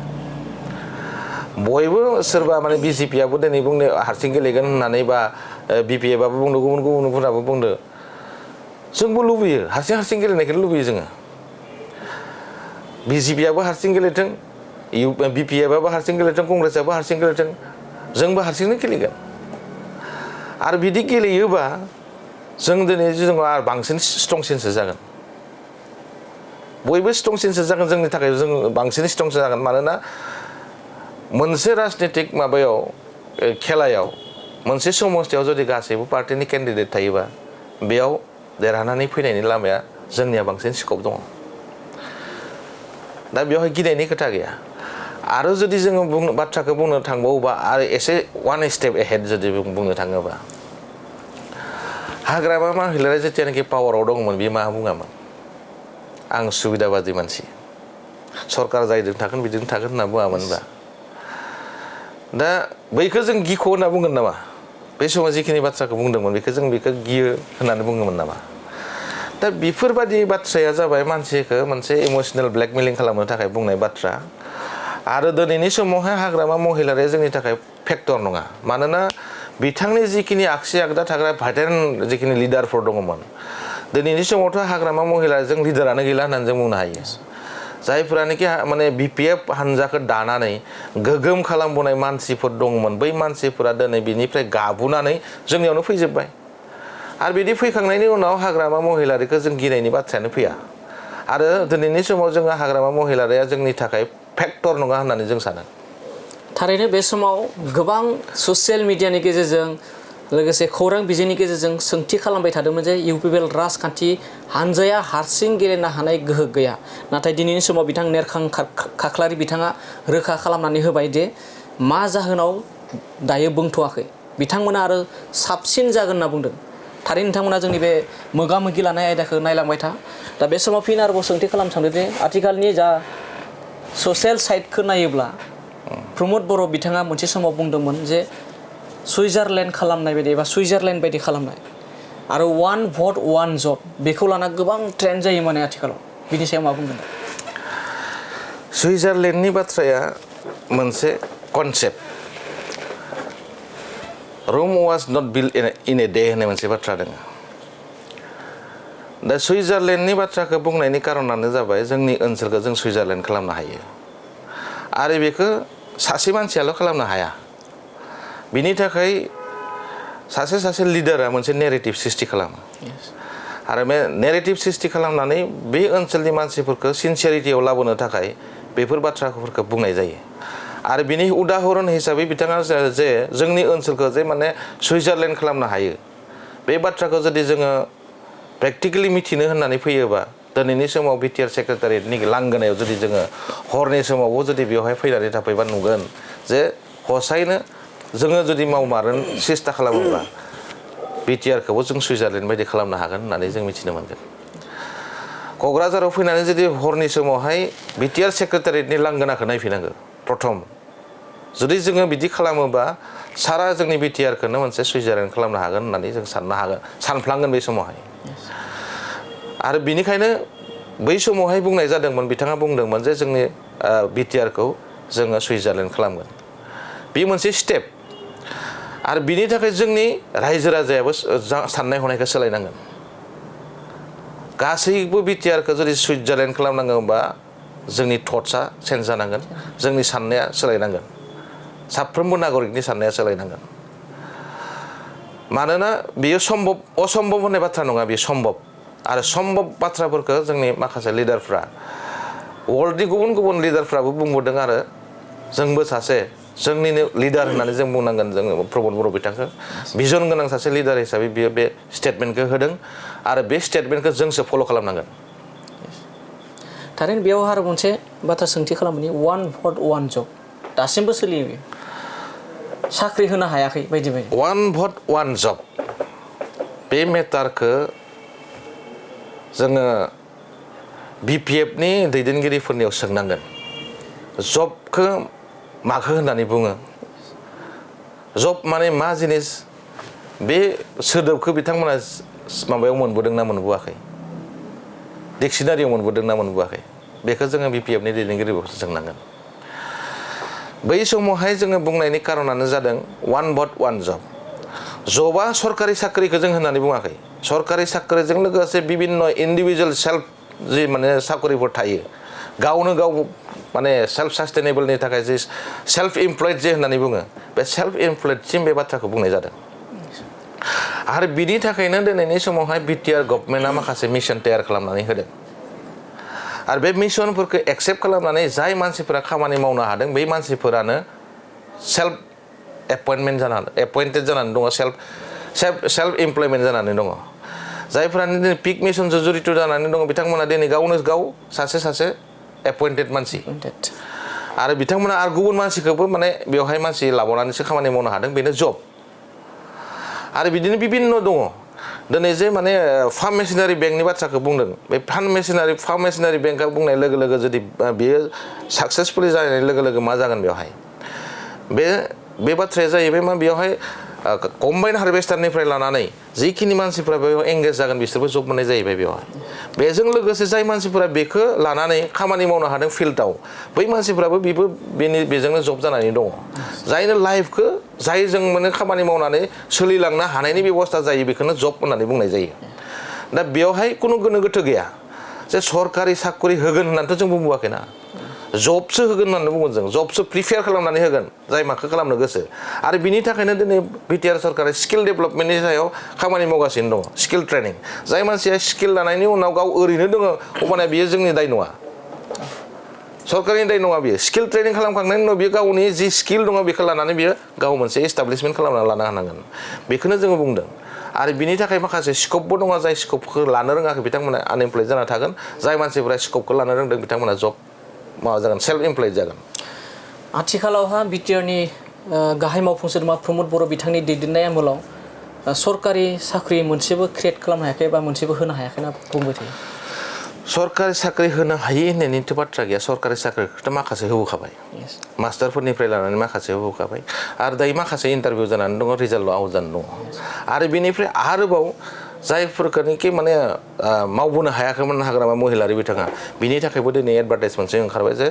बयबो सोरबा माने BJPआबो दिनै बुंनो हारसिं गेलेगोन होननानै बा BPFआबो बुंदों गुबुनफोराबो बुंदों जोंबो लुबैयो हारसिं गेलेनायखौनो लुबैयो जोङो BJPआबो हारसिं गेलेथों BPFआबो हारसिं गेलेथों कंग्रेसआबो हारसिं गेलेथों जोंबो हारसिंनो गेलेगोन आरो बिदि गेलेयोबा जों दिनै जों आरो बांसिन स्ट्रंसिनसो जागोन बयबो स्ट्रंसिनसो जागोन जोंनि थाखाय जों बांसिन स्ट्रंसिन जागोन मानोना मोनसे राजनीतिक माबायाव खेलायाव मोनसे समस्थियाव जुदि गासैबो पार्टिनि केन्डिडेट थायोबा बेयाव देरहानानै फैनायनि लामाया जोंनिया बांसिन स्कप दङ दा बेवहाय गिनायनि खोथा गैया आरो जुदि जोङो बाथ्राखौ बुंनो थांबावोबा आरो एसे 1 स्टेप एहेड जुदि बुंनो थाङोबा हाग्रामा महिलाया जेथियानोखि पावाराव दंमोन बियो मा बुङामोन आं सुबिदाबादि मानसि सरकार जायजों थागोन बिदिनो थागोन होनना बुङामोनबा दा बैखौ जों गिख' होनना बुंगोन नामा बे समाव जिखिनि बाथ्राखौ बुंदोंमोन बेखौ गियो होननानै बुङोमोन नामा दा बेफोरबायदि बाथ्राया जाबाय मानसिखौ मोनसे इमोसनेल ब्लेकमेलिं खालामनो थाखाय बुंनाय बाथ्रा आरो दिनैनि समावहाय हाग्रामा महिलारिया जोंनि थाखाय फेक्टर नङा मानोना बिथांनि जिखिनि आगसि आगदा थाग्रा भाइटेन जिखिनि लिडारफोर दङमोन दिनैनि समावथ' हाग्रामा महिलाजों लिडारानो गैला होननानै जों बुंनो हायो जायफोरानोखि माने BPF हानजाखौ दानानै गोगोम खालामबोनाय मानसिफोर दंमोन बै मानसिफोरा दिनै बिनिफ्राय गाबुनानै जोंनियावनो फैजोब्बाय आरो बिदि फैखांनायनि उनाव हाग्रामा महिलारिखौ जों गिनायनि बाथ्रायानो फैया आरो दिनैनि समाव जोङो हाग्रामा महिलारिया जोंनि थाखाय फेक्टर नङा होननानै जों सानो थारैनो बे समाव गोबां ससियेल मिडियानि गेजेरजों लोगोसे खौरां बिजोंनि गेजेरजों सोंथि खालामबाय थादोंमोन जे UPPL राजखान्थि हानजाया हारसिं गेलेनो हानाय गोहो गैया नाथाय दिनैनि समाव बिथां नेरखां खाख्लारि बिथाङा रोखा खालामनानै होबाय जे मा जाहोनाव दायो बुंथ'वाखै बिथांमोना आरो साबसिन जागोन होनना बुंदों थारैनो नोंथांमोना जोंनि बे मोगा मोगि लानाय आयदाखौ नायलांबाय था दा बे समाव फिन आरोबाव सोंथि खालामनो सानदों जे आथिखालनि जा ससियेल साइटखौ नायोब्ला प्रमद बर' बिथाङा मोनसे समाव बुंदोंमोन जे सुइजारलेण्ड खालामनाय बायदि एबा सुइजारलेण्ड बायदि खालामनाय आरो वान भट वान जब बेखौ लाना गोबां ट्रेन्ड जायो माने आथिखालाव बिनि सायाव मा बुंगोन सुइजारलेण्डनि बाथ्राया मोनसे concept Rome was not built in a day होननाय मोनसे बाथ्रा दङ दा सुइजारलेण्डनि बाथ्राखौ बुंनायनि कारनानो जाबाय जोंनि ओनसोलखौ जों सुइजारलेण्ड खालामनो हायो आरो बेखौ सासे मानसियाल' खालामनो हाया बिनि थाखाय सासे लिडारा मोनसे नेरेटिभ सृष्टि खालामो आरो बे नेरेटिभ सृष्टि खालामनानै बे ओनसोलनि मानसिफोरखौ सिनसियारिटियाव लाबोनो थाखाय बेफोर बाथ्राफोरखौ बुंनाय जायो आरो बिनि उदाहरन हिसाबै बिथाङा जे जोंनि ओनसोलखौ जे माने सुइजारलेण्ड खालामनो हायो बे बाथ्राखौ जुदि जोङो प्रेक्टिकेलि मिथिनो होननानै फैयोबा दिनैनि समाव BTR सेक्रेटारियेटनि लांगोनायाव जुदि जोङो हरनि समावबो जुदि बेवहाय फैनानै थाफैबा नुगोन जे हसायैनो जोङो जुदि मावमारनो सेस्था खालामोब्ला BTRखौबो जों सुइजारलेण्ड बायदि खालामनो हागोन होननानै जों मिथिनो मोनगोन क'क्राझाराव फैनानै जुदि हरनि समावहाय BTR सेक्रेटारियेटनि लांगोनाखौ नायफैनांगौ प्रथम जुदि जोङो बिदि खालामोबा सारा जोंनि BTRखौनो मोनसे सुइजारलेण्ड खालामनो हागोन होननानै जों सानफ्लांगोन बे समावहाय आरो बिनिखायनो बै समावहाय बुंनाय जादोंमोन बिथाङा बुंदोंमोन जे जोंनि BTRखौ जोङो सुइजारलेण्ड खालामगोन बे मोनसे स्टेप आरो बिनि थाखाय जोंनि रायजो राजायाबो साननाय हनायखौ सोलायनांगोन गासैबो BTRखौ जुदि सुइजारलेण्ड खालामनांगौबा जोंनि थट्सआ चेन्ज जानांगोन जोंनि साननाया सोलायनांगोन साफ्रोमबो नागरिकनि साननाया सोलायनांगोन मानोना बेयो असम्भब होननाय बाथ्रा नङा बेयो सम्भब आरो सम्भब बाथ्राफोरखौ जोंनि माखासे लिडारफ्रा वर्ल्डनि गुबुन लिडारफ्राबो बुंबोदों आरो जोंबो सासे जोंनिनो लिडार होननानै जों बुंनांगोन जोङो प्रमद बर' बिथांखौ भिजन गोनां सासे लिडार हिसाबै बियो बे स्टेटमेन्टखौ होदों आरो बे स्टेटमेन्टखौ जोंसो फल' खालामनांगोन थारैनो बेयाव आरो मोनसे बाथ्रा सोंथि खालामनि वान भट वान जब दासिमबो सोलियो साख्रि होनो हायाखै बायदि वान भट वान जब बे मेटारखौ जोङो BPFनि दैदेनगिरिफोरनियाव सोंनांगोन जबखौ माखौ होननानै बुङो जब माने मा जिनिस बे सोदोबखौ बिथांमोना माबायाव मोनबोदोंना मोनबोआखै डिक्सनारियाव मोनबोदोंना मोनबोआखै बेखौ जोङो BPFनि दैदेनगिरिफोरखौ सोंनांगोन बै समावहाय जोङो बुंनायनि कारनानो जादों वान भट वान जबा सरकारि साख्रिखौ जों होननानै बुङाखै सरकारि साख्रिजों लोगोसे बिभिन्न इन्डिभिजुवेल सेल्फ जि माने साख्रिफोर थायो गावनो गाव माने सेल्फ सास्टेनेबलनि थाखाय जे सेल्फ इमप्लयड जे होननानै बुङो बे सेल्फ इमप्लयडसिम बे बाथ्राखौ बुंनाय जादों आरो बिनि थाखायनो दिनैनि समावहाय BTR गभर्नमेन्टआ माखासे मिशन तैयार खालामनानै होदों आरो बे मिशनफोरखौ एक्सेप्ट खालामनानै जाय मानसिफोरा खामानि मावनो हादों बै मानसिफोरानो सेल्फ एपइन्टेड जानानै दङ सेल्फ इमप्लयमेन्ट जानानै दङ जायफोरा दिनै पिक मिशनजों जड़ित जानानै दङ बिथांमोना दिनै गावनो गाव सासे एपइन्टेड मानसि आरो बिथांमोना आरो गुबुन मानसिखौबो माने बेवहाय मानसि लाबावनानैसो खामानि मावनो हादों बेनो जब आरो बिदिनो बिभिन्न दङ दिनै जे माने फार्म मेसिनारि बेंकनि बाथ्राखौ बुंदों बे फार्म मेसिनारि बेंकआ बुंनाय लोगो लोगो जुदि बेयो साक्सेसफुलि जानाय लोगो लोगो मा जागोन बेवहाय बे बाथ्राया जाहैबाय मा बेवहाय कम्बाइन हारभेस्टारनिफ्राय लानानै जिखिनि मानसिफ्रा बेयाव एंगेज जागोन बिसोरबो जब मोननाय जाहैबाय बेवहाय बेजों लोगोसे जाय मानसिफोरा बेखौ लानानै खामानि मावनो हादों फिल्डआव बै मानसिफ्राबो बेजोंनो जब जानानै दङ जायनो लाइफखौ जायजों माने खामानि मावनानै सोलिलांनो हानायनि बेबस्था जायो बेखौनो जब होननानै बुंनाय जायो दा बेवहाय कुनु गोनो गोथो गैया जे सरकारि साकरि होगोन होननानैथ' जों बुंबोआखैना जबसो होगोन होननानै बुङो जों जबसो प्रिपेयार खालामनानै होगोन जाय माखौ खालामनो गोसो आरो बिनि थाखायनो दिनै बिटिआर सरकारा स्किल डेभेलपमेन्टनि सायाव खामानि मावगासिनो दङ स्किल ट्रेनिं जाय मानसिया स्किल लानायनि उनाव गाव ओरैनो दङ अब्लाना बियो जोंनि दाय नङा सरकारनि दाय नङा बियो स्किल ट्रेनिं खालामखांनायनि उनाव बियो गावनि जि स्किल दङ बेखौ लानानै बियो गाव मोनसे एस्टाब्लिशमेन्ट खालामना लानो हानांगोन बेखौनो जोङो बुंदों आरो बिनि थाखाय माखासे स्कपबो दङ जाय स्कपखौ लानो रोङाखै बिथांमोना आनएमप्लयड जाना थागोन जाय मानसिफोरा स्कपखौ लानो रोंदों बिथांमोना जब माबा जागोन सेल्फ एमप्लयड जागोन आथिखालावहा बिटिआरनि गाहाय मावफुं सोद्रोमा प्रमद बर' बिथांनि दैदेननाय आमोलाव सरकारि साख्रि मोनसेबो क्रिएट खालामनो हायाखै बा मोनसेबो होनो हायाखै होनना बुंबाय थायो सरकारि साख्रि होनो हायि होननायनिथ' बाथ्रा गैया सरकारि साख्रिखौथ' माखासे होबोखाबाय मास्टारफोरनिफ्राय लानानै माखासे होबोखाबाय आरो दायो माखासे इन्टारभिउ जानानै दङ रिजाल्टआव आउट जानानै दङ आरो बेनिफ्राय आरोबाव जायफोरखौनोखि माने मावबोनो हायाखैमोन हाग्रामा महिलारि बिथाङा बिनि थाखायबो दिनै एडभार्टाइज मोनसे ओंखारबाय जे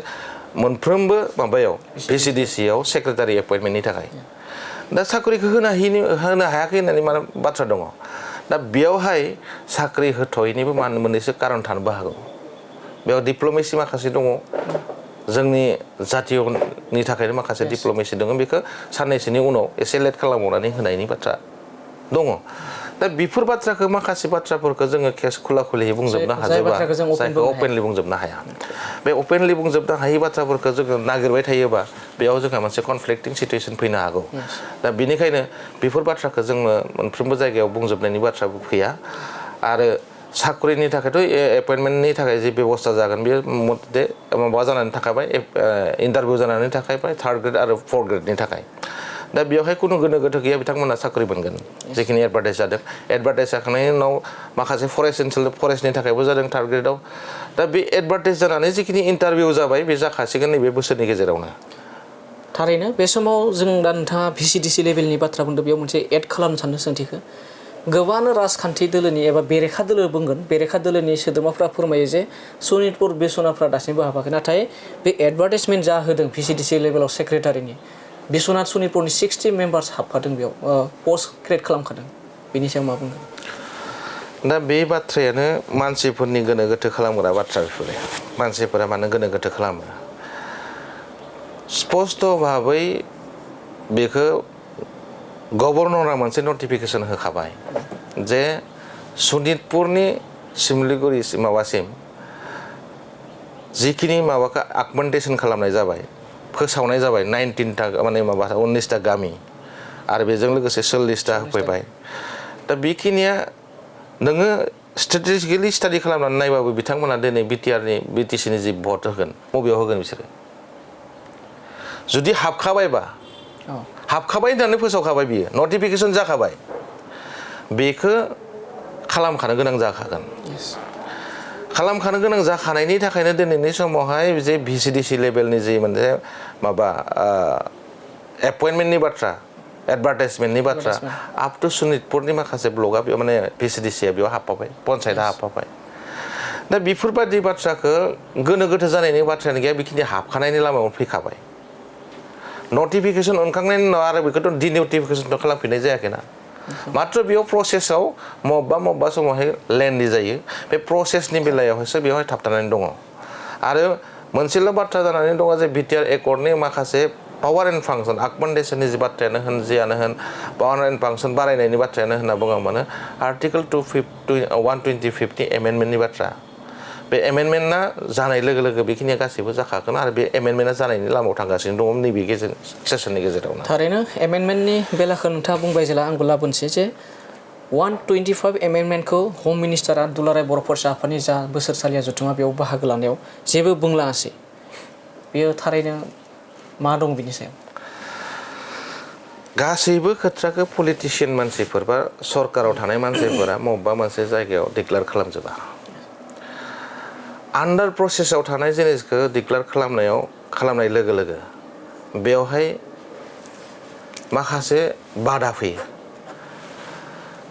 मोनफ्रोमबो माबायाव भिसिडिसिआव सेक्रेटारि एपइन्टमेन्टनि थाखाय दा साख्रिखौ होनो हायाखै होननानै मा बाथ्रा दङ दा बेयावहाय साख्रि होथ'यैनिबो मोननैसो कारन थानोबो हागौ बेयाव डिप्ल'मेसि माखासे दङ जोंनि जातियनि थाखायनो माखासे डिप्ल'मेसि दङ बेखौ साननैसोनि उनाव एसे लेट खालामबावनानै होनायनि बाथ्रा दङ दा बेफोर बाथ्राखौ माखासे बाथ्राफोरखौ जोङो केस खुला खुलियै बुंजोबनो हाजोबा जायखौ अपेनलि बुंजोबनो हाया बे अपेनलि बुंजोबनो हायि बाथ्राफोरखौ जोङो नागिरबाय थायोबा बेयाव जोंहा मोनसे कनफ्लिक्टिं सिटुएसन फैनो हागौ दा बेनिखायनो बेफोर बाथ्राखौ जोङो मोनफ्रोमबो जायगायाव बुंजोबनायनि बाथ्राबो फैया आरो साख्रिनि थाखायथ' एपइन्टमेन्टनि थाखाय जि बेबस्था जागोन बेयो मथे माबा जानानै थाखाबाय इन्टारभिउ जानानै थाखाबाय थार्ड ग्रेड आरो फर्थ ग्रेडनि थाखाय दा बेवहाय कुनु गोनो गोथो गैया बिथांमोना साख्रि मोनगोन जिखिनि एडभार्टाइज जादों एडभार्टाइज जाखांनायनि उनाव माखासे फरेस्टनि थाखायबो जादों थार्ड ग्रेडआव दा बे एडभार्टाइज जानानै जिखिनि इन्टारभिउ जाबाय बे जाखासिगोन नैबे बोसोरनि गेजेरावनो थारैनो बे समाव जों दा नोंथाङा भिसिडिसि लेभेलनि बाथ्रा बुंदों बेयाव मोनसे एड खालामनो सानदों सोंथिखौ गोबां राजखान्थि दोलोनि एबा बेरेखा दोलो बुंगोन बेरेखा दोलोनि सोद्रोमाफ्रा फोरमायो जे सनितपुर बिस्वनाथफ्रा दासिमबो हाबाखै नाथाय बे एडभार्टाइजमेन्ट जा होदों भिसिडिसि लेभेलाव सेक्रेटारिनि बिस्वनाथ सनितपुरनि 60 मेम्बार्स हाबखादों बेयाव पस्ट क्रिएट खालामखादों बेनि सायाव मा बुंगोन दा बे बाथ्रायानो मानसिफोरनि गोनो गोथो खालामग्रा बाथ्रा बेफोरो मानसिफोरा मानो गोनो गोथो खालामो स्पष्ट भाबै बेखौ गभर्नरा मोनसे नटिफिकेसन होखाबाय जे सनितपुरनि सिमलिगुरि माबासिम जिखिनि माबाखौ आगमेन्टेसन खालामनाय जाबाय फोसावनाय जाबाय 19टा माने माबा 19टा गामि आरो बेजों लोगोसे 40टा होफैबाय दा बेखिनिया नोङो स्ट्रेटेजिकेलि स्टाडि खालामनानै नायबाबो बिथांमोना दिनै बिटिसिनि जि भट होगोन बबेयाव होगोन बिसोरो जुदि हाबखाबायबा हाबखाबाय होननानै फोसावखाबाय बियो नटिफिकेसन जाखाबाय बेखौ खालामखानो गोनां जाखागोन खालामखानो गोनां जाखानायनि थाखायनो दिनैनि समावहाय जे भिसिडिसि लेभेलनि जि मोनसे माबा एपइन्टमेन्टनि बाथ्रा एडभार्टाइजमेन्टनि बाथ्रा आप टु सनितपुरनि माखासे ब्लकआ बेयाव माने भिसिडिसिआ बेयाव हाबफाबाय पन्सायतआ हाबफाबाय दा बेफोरबायदि बाथ्राखौ गोनो गोथो जानायनि बाथ्रायानो गैया बेखिनि हाबखानायनि लामायाव फैखाबाय नटिफिकेसन मोनखांनायनि उनाव आरो बेखौथ' डिनटिफिकेसनथ' खालामफिननाय जायाखैना मात्र बेयाव प्रसेसआव मबेबा समावहाय लेन्डि जायो बे प्रसेसनि बेलायावहायसो बेवहाय थाबथानानै दङ आरो मोनसेल' बाथ्रा जानानै दङ जे बिटिआर एकर्डनि माखासे पावार एन्ड फांसन आगमेन्टेसननि जि बाथ्रायानो होन जियानो होन पावार एन्ड फांसन बारायनायनि बाथ्रायानो होनना बुङो मानो आर्टिकेल 125 एमेन्डमेन्टनि बाथ्रा बे एमेन्डमेन्टआ जानाय लोगो लोगो बेखिनिया गासैबो जाखागोन आरो बे एमेन्डमेन्टआ जानायनि लामायाव थांगासिनो दङ नैबे सेसननि गेजेरावनो थारैनो एमेन्डमेन्टनि बेलाखौ नोंथाङा बुंबाय जेला आंबो लाबोनोसै जे 125 एमेन्डमेन्टखौ होम मिनिस्टारा दुलाराय बर' फरायसा आफादनि जा बोसोरसालिया जथुमा बेयाव बाहागो लानायाव जेबो बुंलाङासै बेयो थारैनो मा दं बिनि सायाव गासैबो खोथाखौ पलिटिशियान मानसिफोर बा सरकाराव थानाय मानसिफोरा बबेबा मोनसे जायगायाव डिक्लेयार खालामजोबा आन्डार प्रसेसआव थानाय जिनिसखौ डिक्लेयार खालामनाय लोगो लोगो बेवहाय माखासे बादा फैयो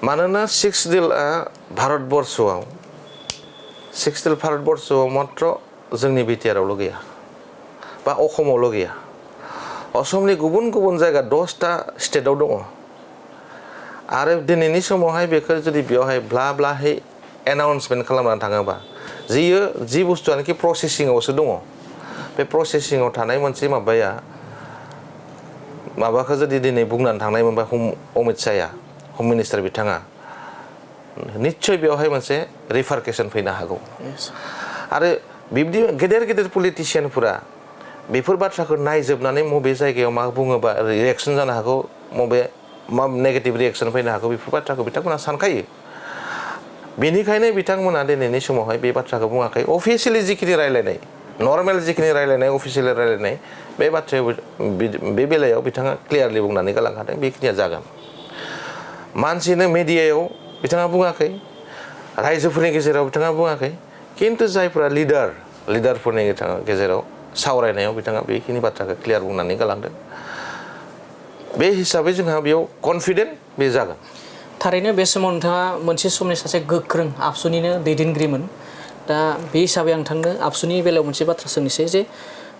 मानोना सिक्स डिलआ भारतबर्षआव मात्र जोंनि बिटिआरआवल' गैया बा अखमावल' गैया असमनि गुबुन गुबुन जायगा 10टा स्टेटआव दङ आरो दिनैनि समावहाय बेखौ जुदि बेवहाय ब्ला ब्लाहै एनाउन्समेन्ट खालामनानै थाङोबा जि बुस्थुआनोखि प्रसेसिंआवसो दङ बे प्रसेसिंआव थानाय मोनसे माबाखौ जुदि दिनै बुंनानै थांनाय मोनबा अमित शाहया हम मिनिस्टार बिथाङा निश्चय बेवहाय मोनसे रिफारकेसन फैनो हागौ आरो बिब्दि गेदेर पलिटिशियानफोरा बेफोर बाथ्राखौ नायजोबनानै मबे जायगायाव मा बुङोबा रिएक्सन जानो हागौ मा नेगेटिभ रिएक्सन फैनो हागौ बेफोर बाथ्राखौ बिथांमोना सानखायो बेनिखायनो बिथांमोना दिनैनि समावहाय बे बाथ्राखौ बुङाखै अफिसियेलि जिखिनि रायलायनाय नर्मेल जिखिनि रायलायनाय अफिसियेलि रायलायनाय बे बाथ्रायाव बे बेलायाव बिथाङा क्लियारलि बुंनानै गालांखादों बेखिनिया जागोन मानसिनो मिडियायाव बिथाङा बुङाखै रायजोफोरनि गेजेराव बिथाङा बुङाखै किन्तु जायफोरा लिडारफोरनि गेजेराव सावरायनायाव बिथाङा बेखिनि बाथ्राखौ क्लियार बुंनानै गालांदों बे हिसाबै जोंहा बेयाव कन्फिडेन्ट बे जागोन थारैनो बे समाव नोंथाङा मोनसे समनि सासे गोख्रों आबसुनिनो दैदेनगिरिमोन दा बे हिसाबै आं नोंथांनो आबसुनि बेलायाव मोनसे बाथ्रा सोंनोसै जे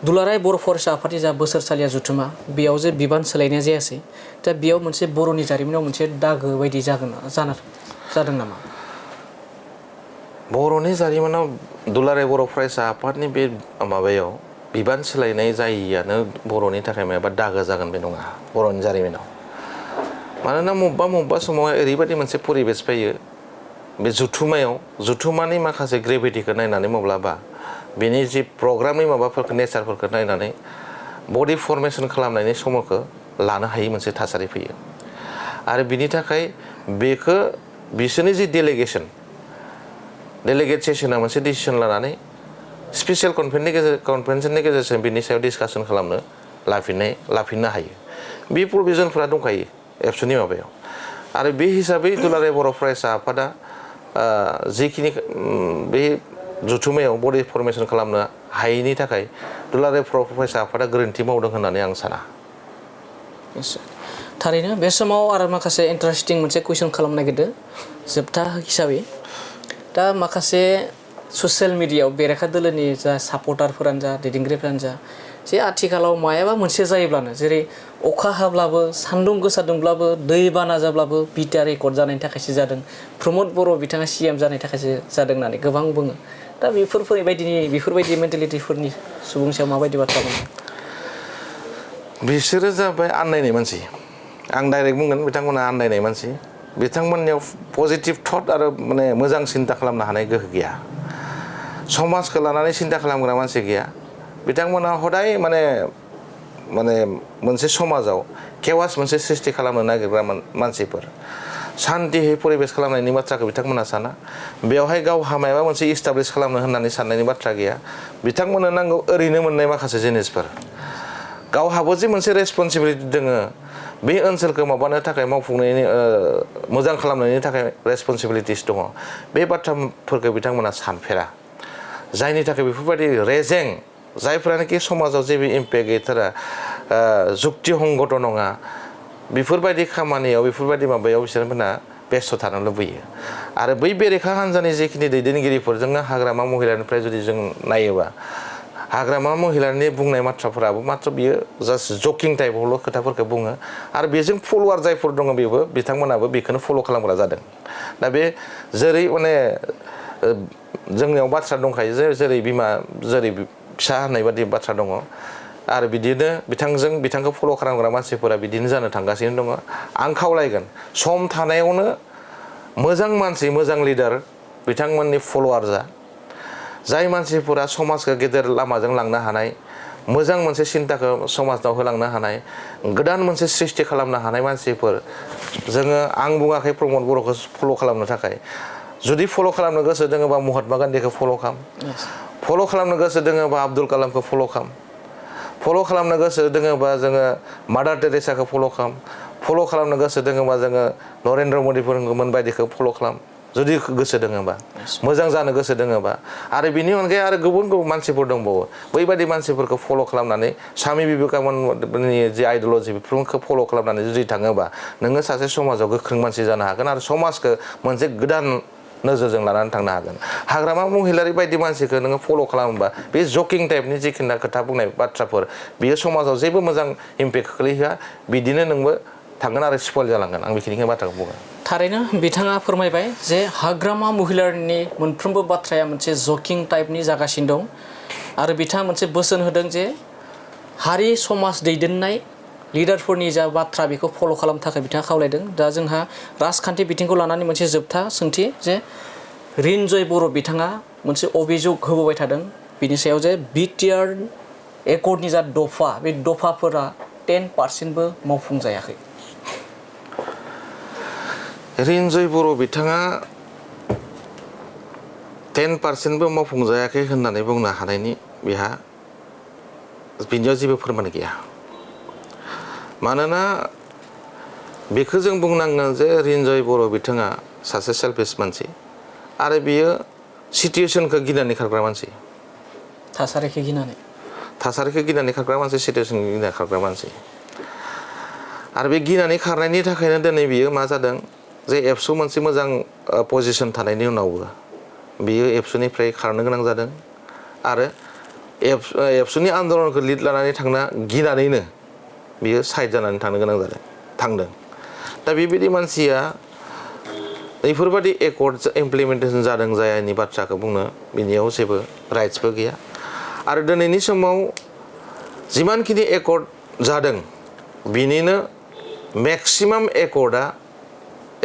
दुलाराय बर' फरायसा आफादनि जा बोसोरसालिया जथुमा बेयाव जे बिबान सोलायनाया जायासै दा बेयाव मोनसे बर'नि जारिमिनाव मोनसे दागो बायदि जादों नामा बर'नि जारिमिनाव दुलाराय बर' फरायसा आफादनि बे माबायाव बिबान सोलायनाय जायियानो बर'नि थाखाय माबा दागो जागोन बे नङा बर'नि जारिमिनाव मानोना मबेबा समावहाय ओरैबायदि मोनसे परिबेस फैयो बे जुथुमानि माखासे ग्रेभिटिखौ नायनानै माब्लाबा बेनि जि प्रग्रामनि माबाफोरखौ नेचारफोरखौ नायनानै बडि फर्मेसन खालामनायनि समखौ लानो हायि मोनसे थासारि फैयो आरो बिनि थाखाय बेखौ बिसोरनि जि डेलिगेट सेसना मोनसे डिसिसन लानानै स्पेसियेल कनफारेन्सनि गेजेरजों बिनि सायाव डिसकासन खालामनो लाफिननो हायो बे प्रभिजनफोरा दंखायो एबसुनि माबायाव आरो बे हिसाबै दुलाराय बर' फरायसा आफादा जिखिनि बे जुथुमायाव बडि फर्मेसन खालामनो हायैनि थाखाय दुलाराय बर' फरायसा आफादा गोरोन्थि मावदों होननानै आं साना थारैनो बे समाव आरो माखासे इन्टारेस्टिं मोनसे कुइसन खालामनो नागिरदों जोबथा हिसाबै दा माखासे ससियेल मिडियायाव बेरेखा दोलोनि जा सापर्टारफोरानो जा दैदेनगिरिफोरानो जा जे आथिखालाव मायाबा मोनसे जायोब्लानो जेरै अखा हाब्लाबो सान्दुं गोसा दुंब्लाबो दैबाना जाब्लाबो बिटिआर रेकर्ड जानायनि थाखायसो जादों प्रमद बर' बिथाङा CM जानायनि थाखायसो जादों होननानै गोबां बुङो दा बेफोरबायदि मेन्टेलिटिफोरनि सुबुंनि सायाव माबायदि बाथ्रा बुङो बिसोरो जाबाय आन्दायनाय मानसि आं डाइरेक्ट बुंगोन बिथांमोना आन्दायनाय मानसि बिथांमोननियाव पजिटिभ थट आरो माने मोजां सिन्ता खालामनो हानाय गोहो गैया समाजखौ लानानै सिन्ता खालामग्रा मानसि गैया बिथांमोना हदाय माने मोनसे समाजाव केवास मोनसे सृष्टि खालामनो नागिरग्रा मानसिफोर शान्तियै परिबेस खालामनायनि बाथ्राखौ बिथांमोना साना बेवहाय गावहा माबा मोनसे इस्टाब्लिस खालामनो होननानै साननायनि बाथ्रा गैया बिथांमोननो नांगौ ओरैनो मोननाय माखासे जिनिसफोर गावहाबो जे मोनसे रेसपन्सिबिलिटि दोङो बे ओनसोलखौ माबानो थाखाय मावफुंनायनि मोजां खालामनायनि थाखाय रेसपन्सिबिलिटिस दङ बे बाथ्राफोरखौ बिथांमोना सानफेरा जायनि थाखाय बेफोरबायदि रेजें जायफोरानोखि समाजाव जेबो इम्पेक्ट गैथारा जुक्तिहंगत नङा बेफोरबायदि खामानियाव बेफोरबायदि माबायाव बिसोरमोना बेस्थ' थानो लुबैयो आरो बै बेरेखा हान्जानि जिखिनि दैदेनगिरिफोरजोंनो हाग्रामा महिलानिफ्राय जुदि जों नायोबा हाग्रामा महिलानि बुंनाय बाथ्राफोराबो मात्र बियो जास्ट जकिं टाइपआवल' खोथाफोरखौ बुङो आरो बेजों फल'वार जायफोर दङ बिथांमोनाबो बेखौनो फल' खालामग्रा जादों दा बे जेरै माने जोंनियाव बाथ्रा दंखायो जेरै बिमा जेरै फिसा होननाय बादि बाथ्रा दङ आरो बिदिनो बिथांखौ फल' खालामग्रा मानसिफोरा बिदिनो जानो थांगासिनो दङ आं खावलायगोन सम थानायावनो मोजां मानसि मोजां लिडार बिथांमोननि फल'वार जाय मानसिफोरा समाजखौ गेदेर लामाजों लांनो हानाय मोजां मोनसे सिन्ताखौ समाजाव होलांनो हानाय गोदान मोनसे सृष्टि खालामनो हानाय मानसिफोर जोङो आं बुङाखै प्रमद बर'खौ फल' खालामनो थाखाय जुदि फल' खालामनो गोसो दोङोबा महात्मा गान्धीखौ फल' खालामनो गोसो दोङोबा आब्दुल कालामखौ फल' खालामनो गोसो दोङोबा जोङो मादार टेरेसाखौ फल' खालामनो गोसो दोङोबा जोङो नरेन्द्र मदिफोरमोन बायदिखौ फल' खालाम जुदि गोसो दोङोबा मोजां जानो गोसो दोङोबा आरो बिनि अनगायै आरो गुबुन गुबुन मानसिफोर दंबावो बैबायदि मानसिफोरखौ फल' खालामनानै स्वामी बिवेकानन्दनि जे आइडिय'लजि बेफोरखौ फल' खालामनानै जुदि थाङोबा नोङो सासे समाजाव गोख्रों मानसि जानो हागोन आरो समाजखौ मोनसे गोदान नोजोरजों लानानै थांनो हागोन हाग्रामा महिलारि बायदि मानसिखौ नोङो फल' खालामोबा बे जकिं टाइपनि जिखिनि खोथा बुंनाय बाथ्राफोर बियो समाजाव जेबो मोजां इम्पेक्ट खोख्लैहोआ बिदिनो नोंबो थांगोन आरो स्पइल जालांगोन आं बेखिनिखौ बाथ्राखौ बुङो थारैनो बिथाङा फोरमायबाय जे हाग्रामा महिलारिनि मोनफ्रोमबो बाथ्राया मोनसे जकिं टाइपनि जागासिनो दं आरो बिथाङा मोनसे बोसोन होदों जे हारि समाज दैदेननाय लिडारफोरनि जा बाथ्रा बेखौ फल' खालामनो थाखाय बिथाङा खावलायदों दा जोंहा राजखान्थि बिथिंखौ लानानै मोनसे जोबथा सोंथि जे रिनजय बर' बिथाङा मोनसे अभियोग होबोबाय थादों बिनि सायाव जे BTR एकर्डनि जा दफा बे दफाफोरा 10%बो मावफुंजायाखै रिनजय बर' बिथाङा 10%बो मावफुंजायाखै होननानै बुंनो हानायनि बिनियाव जेबो फोरमान गैया मानोना बेखौ जों बुंनांगोन जे रिनजय बर' बिथाङा सासे सेल्फिश मानसि आरो बियो सिटुएसनखौ गिनानै खारग्रा मानसि थासारिखौ गिनानै खारग्रा मानसि सिटुएसनखौ गिनानै खारग्रा मानसि आरो बे गिनानै खारनायनि थाखायनो दिनै बियो मा जादों जे एबसु मोनसे मोजां पजिसन थानायनि उनावबो बियो एबसुनिफ्राय खारनो गोनां जादों आरो एबसुनि आन्दलनखौ लिड लानानै थांना गिनानैनो बियो साइड जानानै थांनो गोनां थांदों दा बेबायदि मानसिया बेफोरबायदि एकर्ड इमप्लिमेन्टेसन जादों जायानि बाथ्राखौ बुंनो बिनियाव जेबो राइट्सबो गैया आरो दिनैनि समाव जिमानखिनि एकर्ड जादों बिनिनो मेक्सिमाम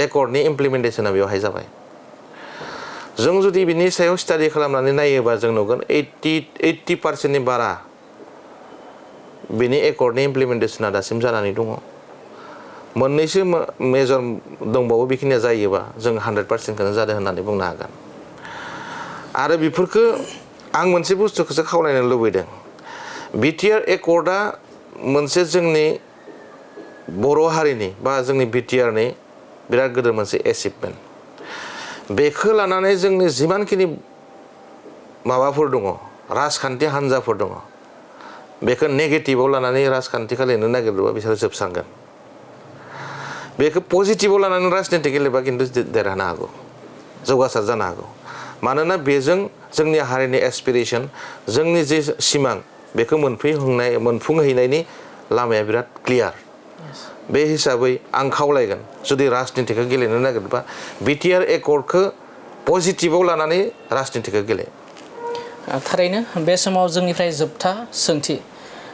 एकर्डनि इमप्लिमेन्टेसना बेवहाय जाबाय जों जुदि बिनि सायाव स्टाडि खालामनानै नायोबा जों नुगोन 80% बारा बिनि एकर्डनि इमप्लिमेन्टेसना दासिम जानानै दङ मोननैसो मेजर दंबावो बेखिनिया जायोबा जों 100%खौनो जादों होननानै बुंनो हागोन आरो बेफोरखौ आं मोनसे बुस्थुखौसो खावलायनो लुबैदों BTR एकर्डआ मोनसे जोंनि बर' हारिनि बा जोंनि BTRनि बिराद गिदिर मोनसे एचिभमेन्ट बेखौ लानानै जोंनि जिमानखिनि माबाफोर दङ राजखान्थि हान्जाफोर दङ बेखौ नेगेटिभआव लानानै राजखान्थि खालामनो नागिरदोंबा बिसोरो जोबस्रांगोन बेखौ पजिटिभआव लानानै राजनिति गेलेबा खिन्थु देरहानो हागौ जौगासार जानो हागौ मानोना बेजों जोंनि हारिनि एसपिरेसन जोंनि जे सिमां बेखौ मोनफुंहैनायनि लामाया बिराद क्लियार बे हिसाबै आं खावलायगोन जुदि राजनितिखौ गेलेनो नागिरबा BTR एकर्डखौ पजिटिभआव लानानै राजनितिखौ गेले थारैनो बे समाव जोंनिफ्राय जोबथा सोंथि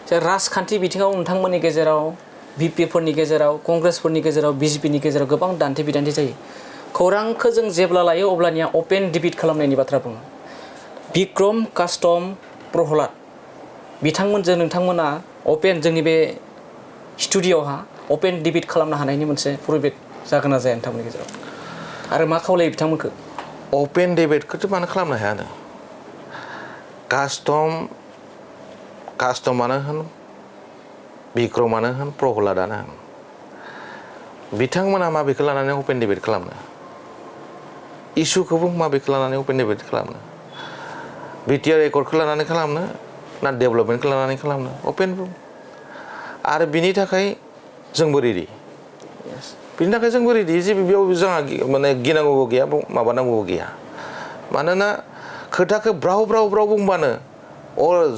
जे राजखान्थि बिथिङाव नोंथांमोननि गेजेराव VPफोरनि गेजेराव कंग्रेसफोरनि गेजेराव BJPनि गेजेराव गोबां दान्थे बिदान्थे जायो खौरांखौ जों जेब्ला लायो अब्लानिया अपेन डिबेट खालामनायनि बाथ्रा बुङो बिक्रम कास्टम प्रहलाद बिथांमोनजों नोंथांमोना अपेन जोंनि बे स्टुडिअ'हा अपेन डिबेट खालामनो हानायनि मोनसे परिबेक जागोन ना जाया नोंथांमोननि गेजेराव आरो मा खावलायो बिथांमोनखौ अपेन डिबेटखौथ' मानो खालामनो हायानो कास्टमानो होन बिक्रमानो होन प्रहलादानो होन बिथांमोना माबेखौ लानानै अपेन डिबेट खालामनो इसुखौबो माबेखौ लानानै अपेन डिबेट खालामनो BTR एकर्डखौ लानानै खालामनो ना डेभेलपमेन्टखौ लानानै खालामनो अपेन बुं आरो बिनि थाखाय जोंबो रेडि जे बेयाव जोंहा माने गिनांगौबो गैया माबानांगौबो गैया मानोना खोथाखौ ब्राव बुंबानो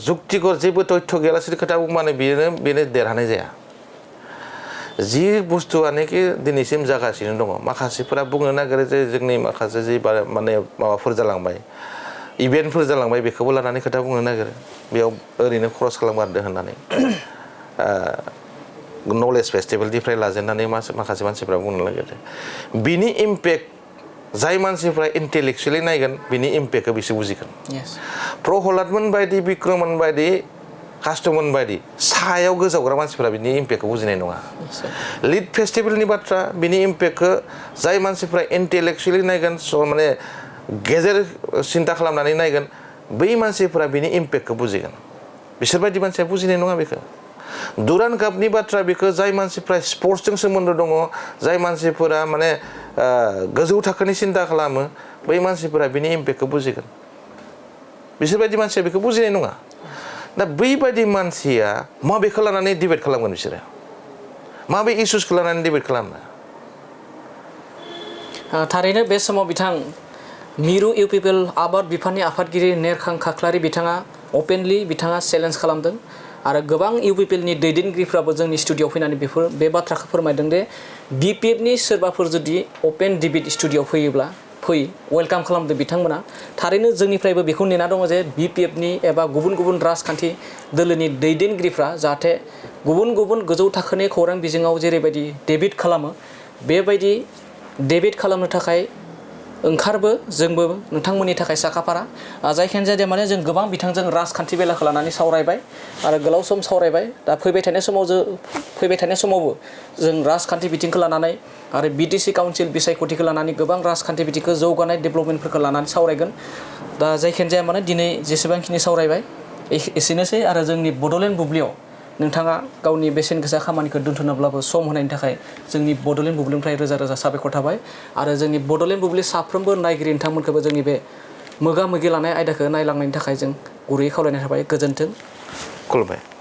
जुक्तिगर जेबो तथ्य गैयालासेनो खोथा बुंबानो बेनो देरहानाय जाया जि बुस्थुआनोखि दिनैसिम जागासिनो दङ माखासेफोरा बुंनो नागिरो जे जोंनि माखासे जि माने माबाफोर जालांबाय इभेन्टफोर जालांबाय बेखौबो लानानै खोथा बुंनो नागिरो बेयाव ओरैनो खरस खालामगारदों होननानै नलेज फेस्टिभेलनिफ्राय लाजेननानै माखासे मानसिफ्रा बुंनो नागिरो बिनि इम्पेक्ट जाय मानसिफ्रा इन्टेलेक्सुवेलि नायगोन बिनि इम्पेक्टखौ बिसोर बुजिगोन प्रहलादमोन बायदि बिक्रममोन बायदि कास्टममोन बायदि सायाव गोजावग्रा मानसिफ्रा बिनि इम्पेक्टखौ बुजिनाय नङा लिड फेस्टिभेलनि बाथ्रा बिनि इम्पेक्टखौ जाय मानसिफ्रा इन्टेलेक्सुवेलि नायगोन माने गेजेर सिन्था खालामनानै नायगोन बै मानसिफ्रा बिनि इम्पेक्टखौ बुजिगोन बिसोरबायदि मानसिया बुजिनाय नङा बेखौ दुरान्ड कापनि बाथ्रा बेखौ जाय मानसिफ्रा स्पर्ट्सजों सोमोन्दो दङ जाय मानसिफोरा माने गोजौ थाखोनि सिन्था खालामो बै मानसिफोरा बिनि इम्पेक्टखौ बुजिगोन बिसोरबायदि मानसिया बेखौ बुजिनाय नङा दा बैबायदि मानसिया माबेखौ लानानै डिबेट खालामगोन बिसोरो माबे इस्युसखौ लानानै डिबेट खालामनो थारैनो बे समाव बिथां मिरु UPPL आबाद बिफाननि आफादगिरि नेरखां खाख्लारि बिथाङा अपेनलि बिथाङा चेलेन्ज खालामदों आरो गोबां UPPLनि दैदेनगिरिफ्राबो जोंनि स्टुडिय'आव फैनानै बे बाथ्राखौ फोरमायदों दे BPFनि सोरबाफोर जुदि अपेन डिबेट स्टुडिय'आव फैयोब्ला वेलकाम खालामदों बिथांमोना थारैनो जोंनिफ्रायबो बेखौ नेना दङ जे BPFनि एबा गुबुन गुबुन राजखान्थि दोलोनि दैदेनगिरिफ्रा जाहाथे गुबुन गुबुन गोजौ थाखोनि खौरां बिजोङाव जेरैबायदि डेबिट खालामो बेबायदि डेबिट खालामनो थाखाय ओंखारबो जोंबो नोंथांमोननि थाखाय साखाफारा जायखियानो जाया माने जों गोबां बिथांजों राजखान्थि बेलाखौ लानानै सावरायबाय आरो गोलाव सम सावरायबाय दा फैबाय थानाय समावबो जों राजखान्थि बिथिंखौ लानानै आरो BTC काउन्सिल बिसायख'थिखौ लानानै गोबां राजखान्थि बिथिंखौ जौगानाय डेभेलपमेन्टफोरखौ लानानै सावरायगोन दा जायखियानो जाया माने दिनै जेसेबांखिनि सावरायबाय एसेनोसै आरो जोंनि बड'लेण्ड बुब्लियाव नोंथाङा गावनि बेसेन गोसा खामानिखौ दोनथ'नोब्लाबो सम होनायनि थाखाय जोंनि बड'लेण्ड बुब्लिनिफ्राय रोजा रोजा साबायखर थाबाय आरो जोंनि बड'लेण्ड बुब्लि साफ्रोमबो नायगिरि नोंथांमोनखौबो जोंनि बे मोगा मोगि लानाय आयदाखौ नायलांनायनि थाखाय जों गुरैयै खावलायनाय थाबाय गोजोन्थों खुलुमबाय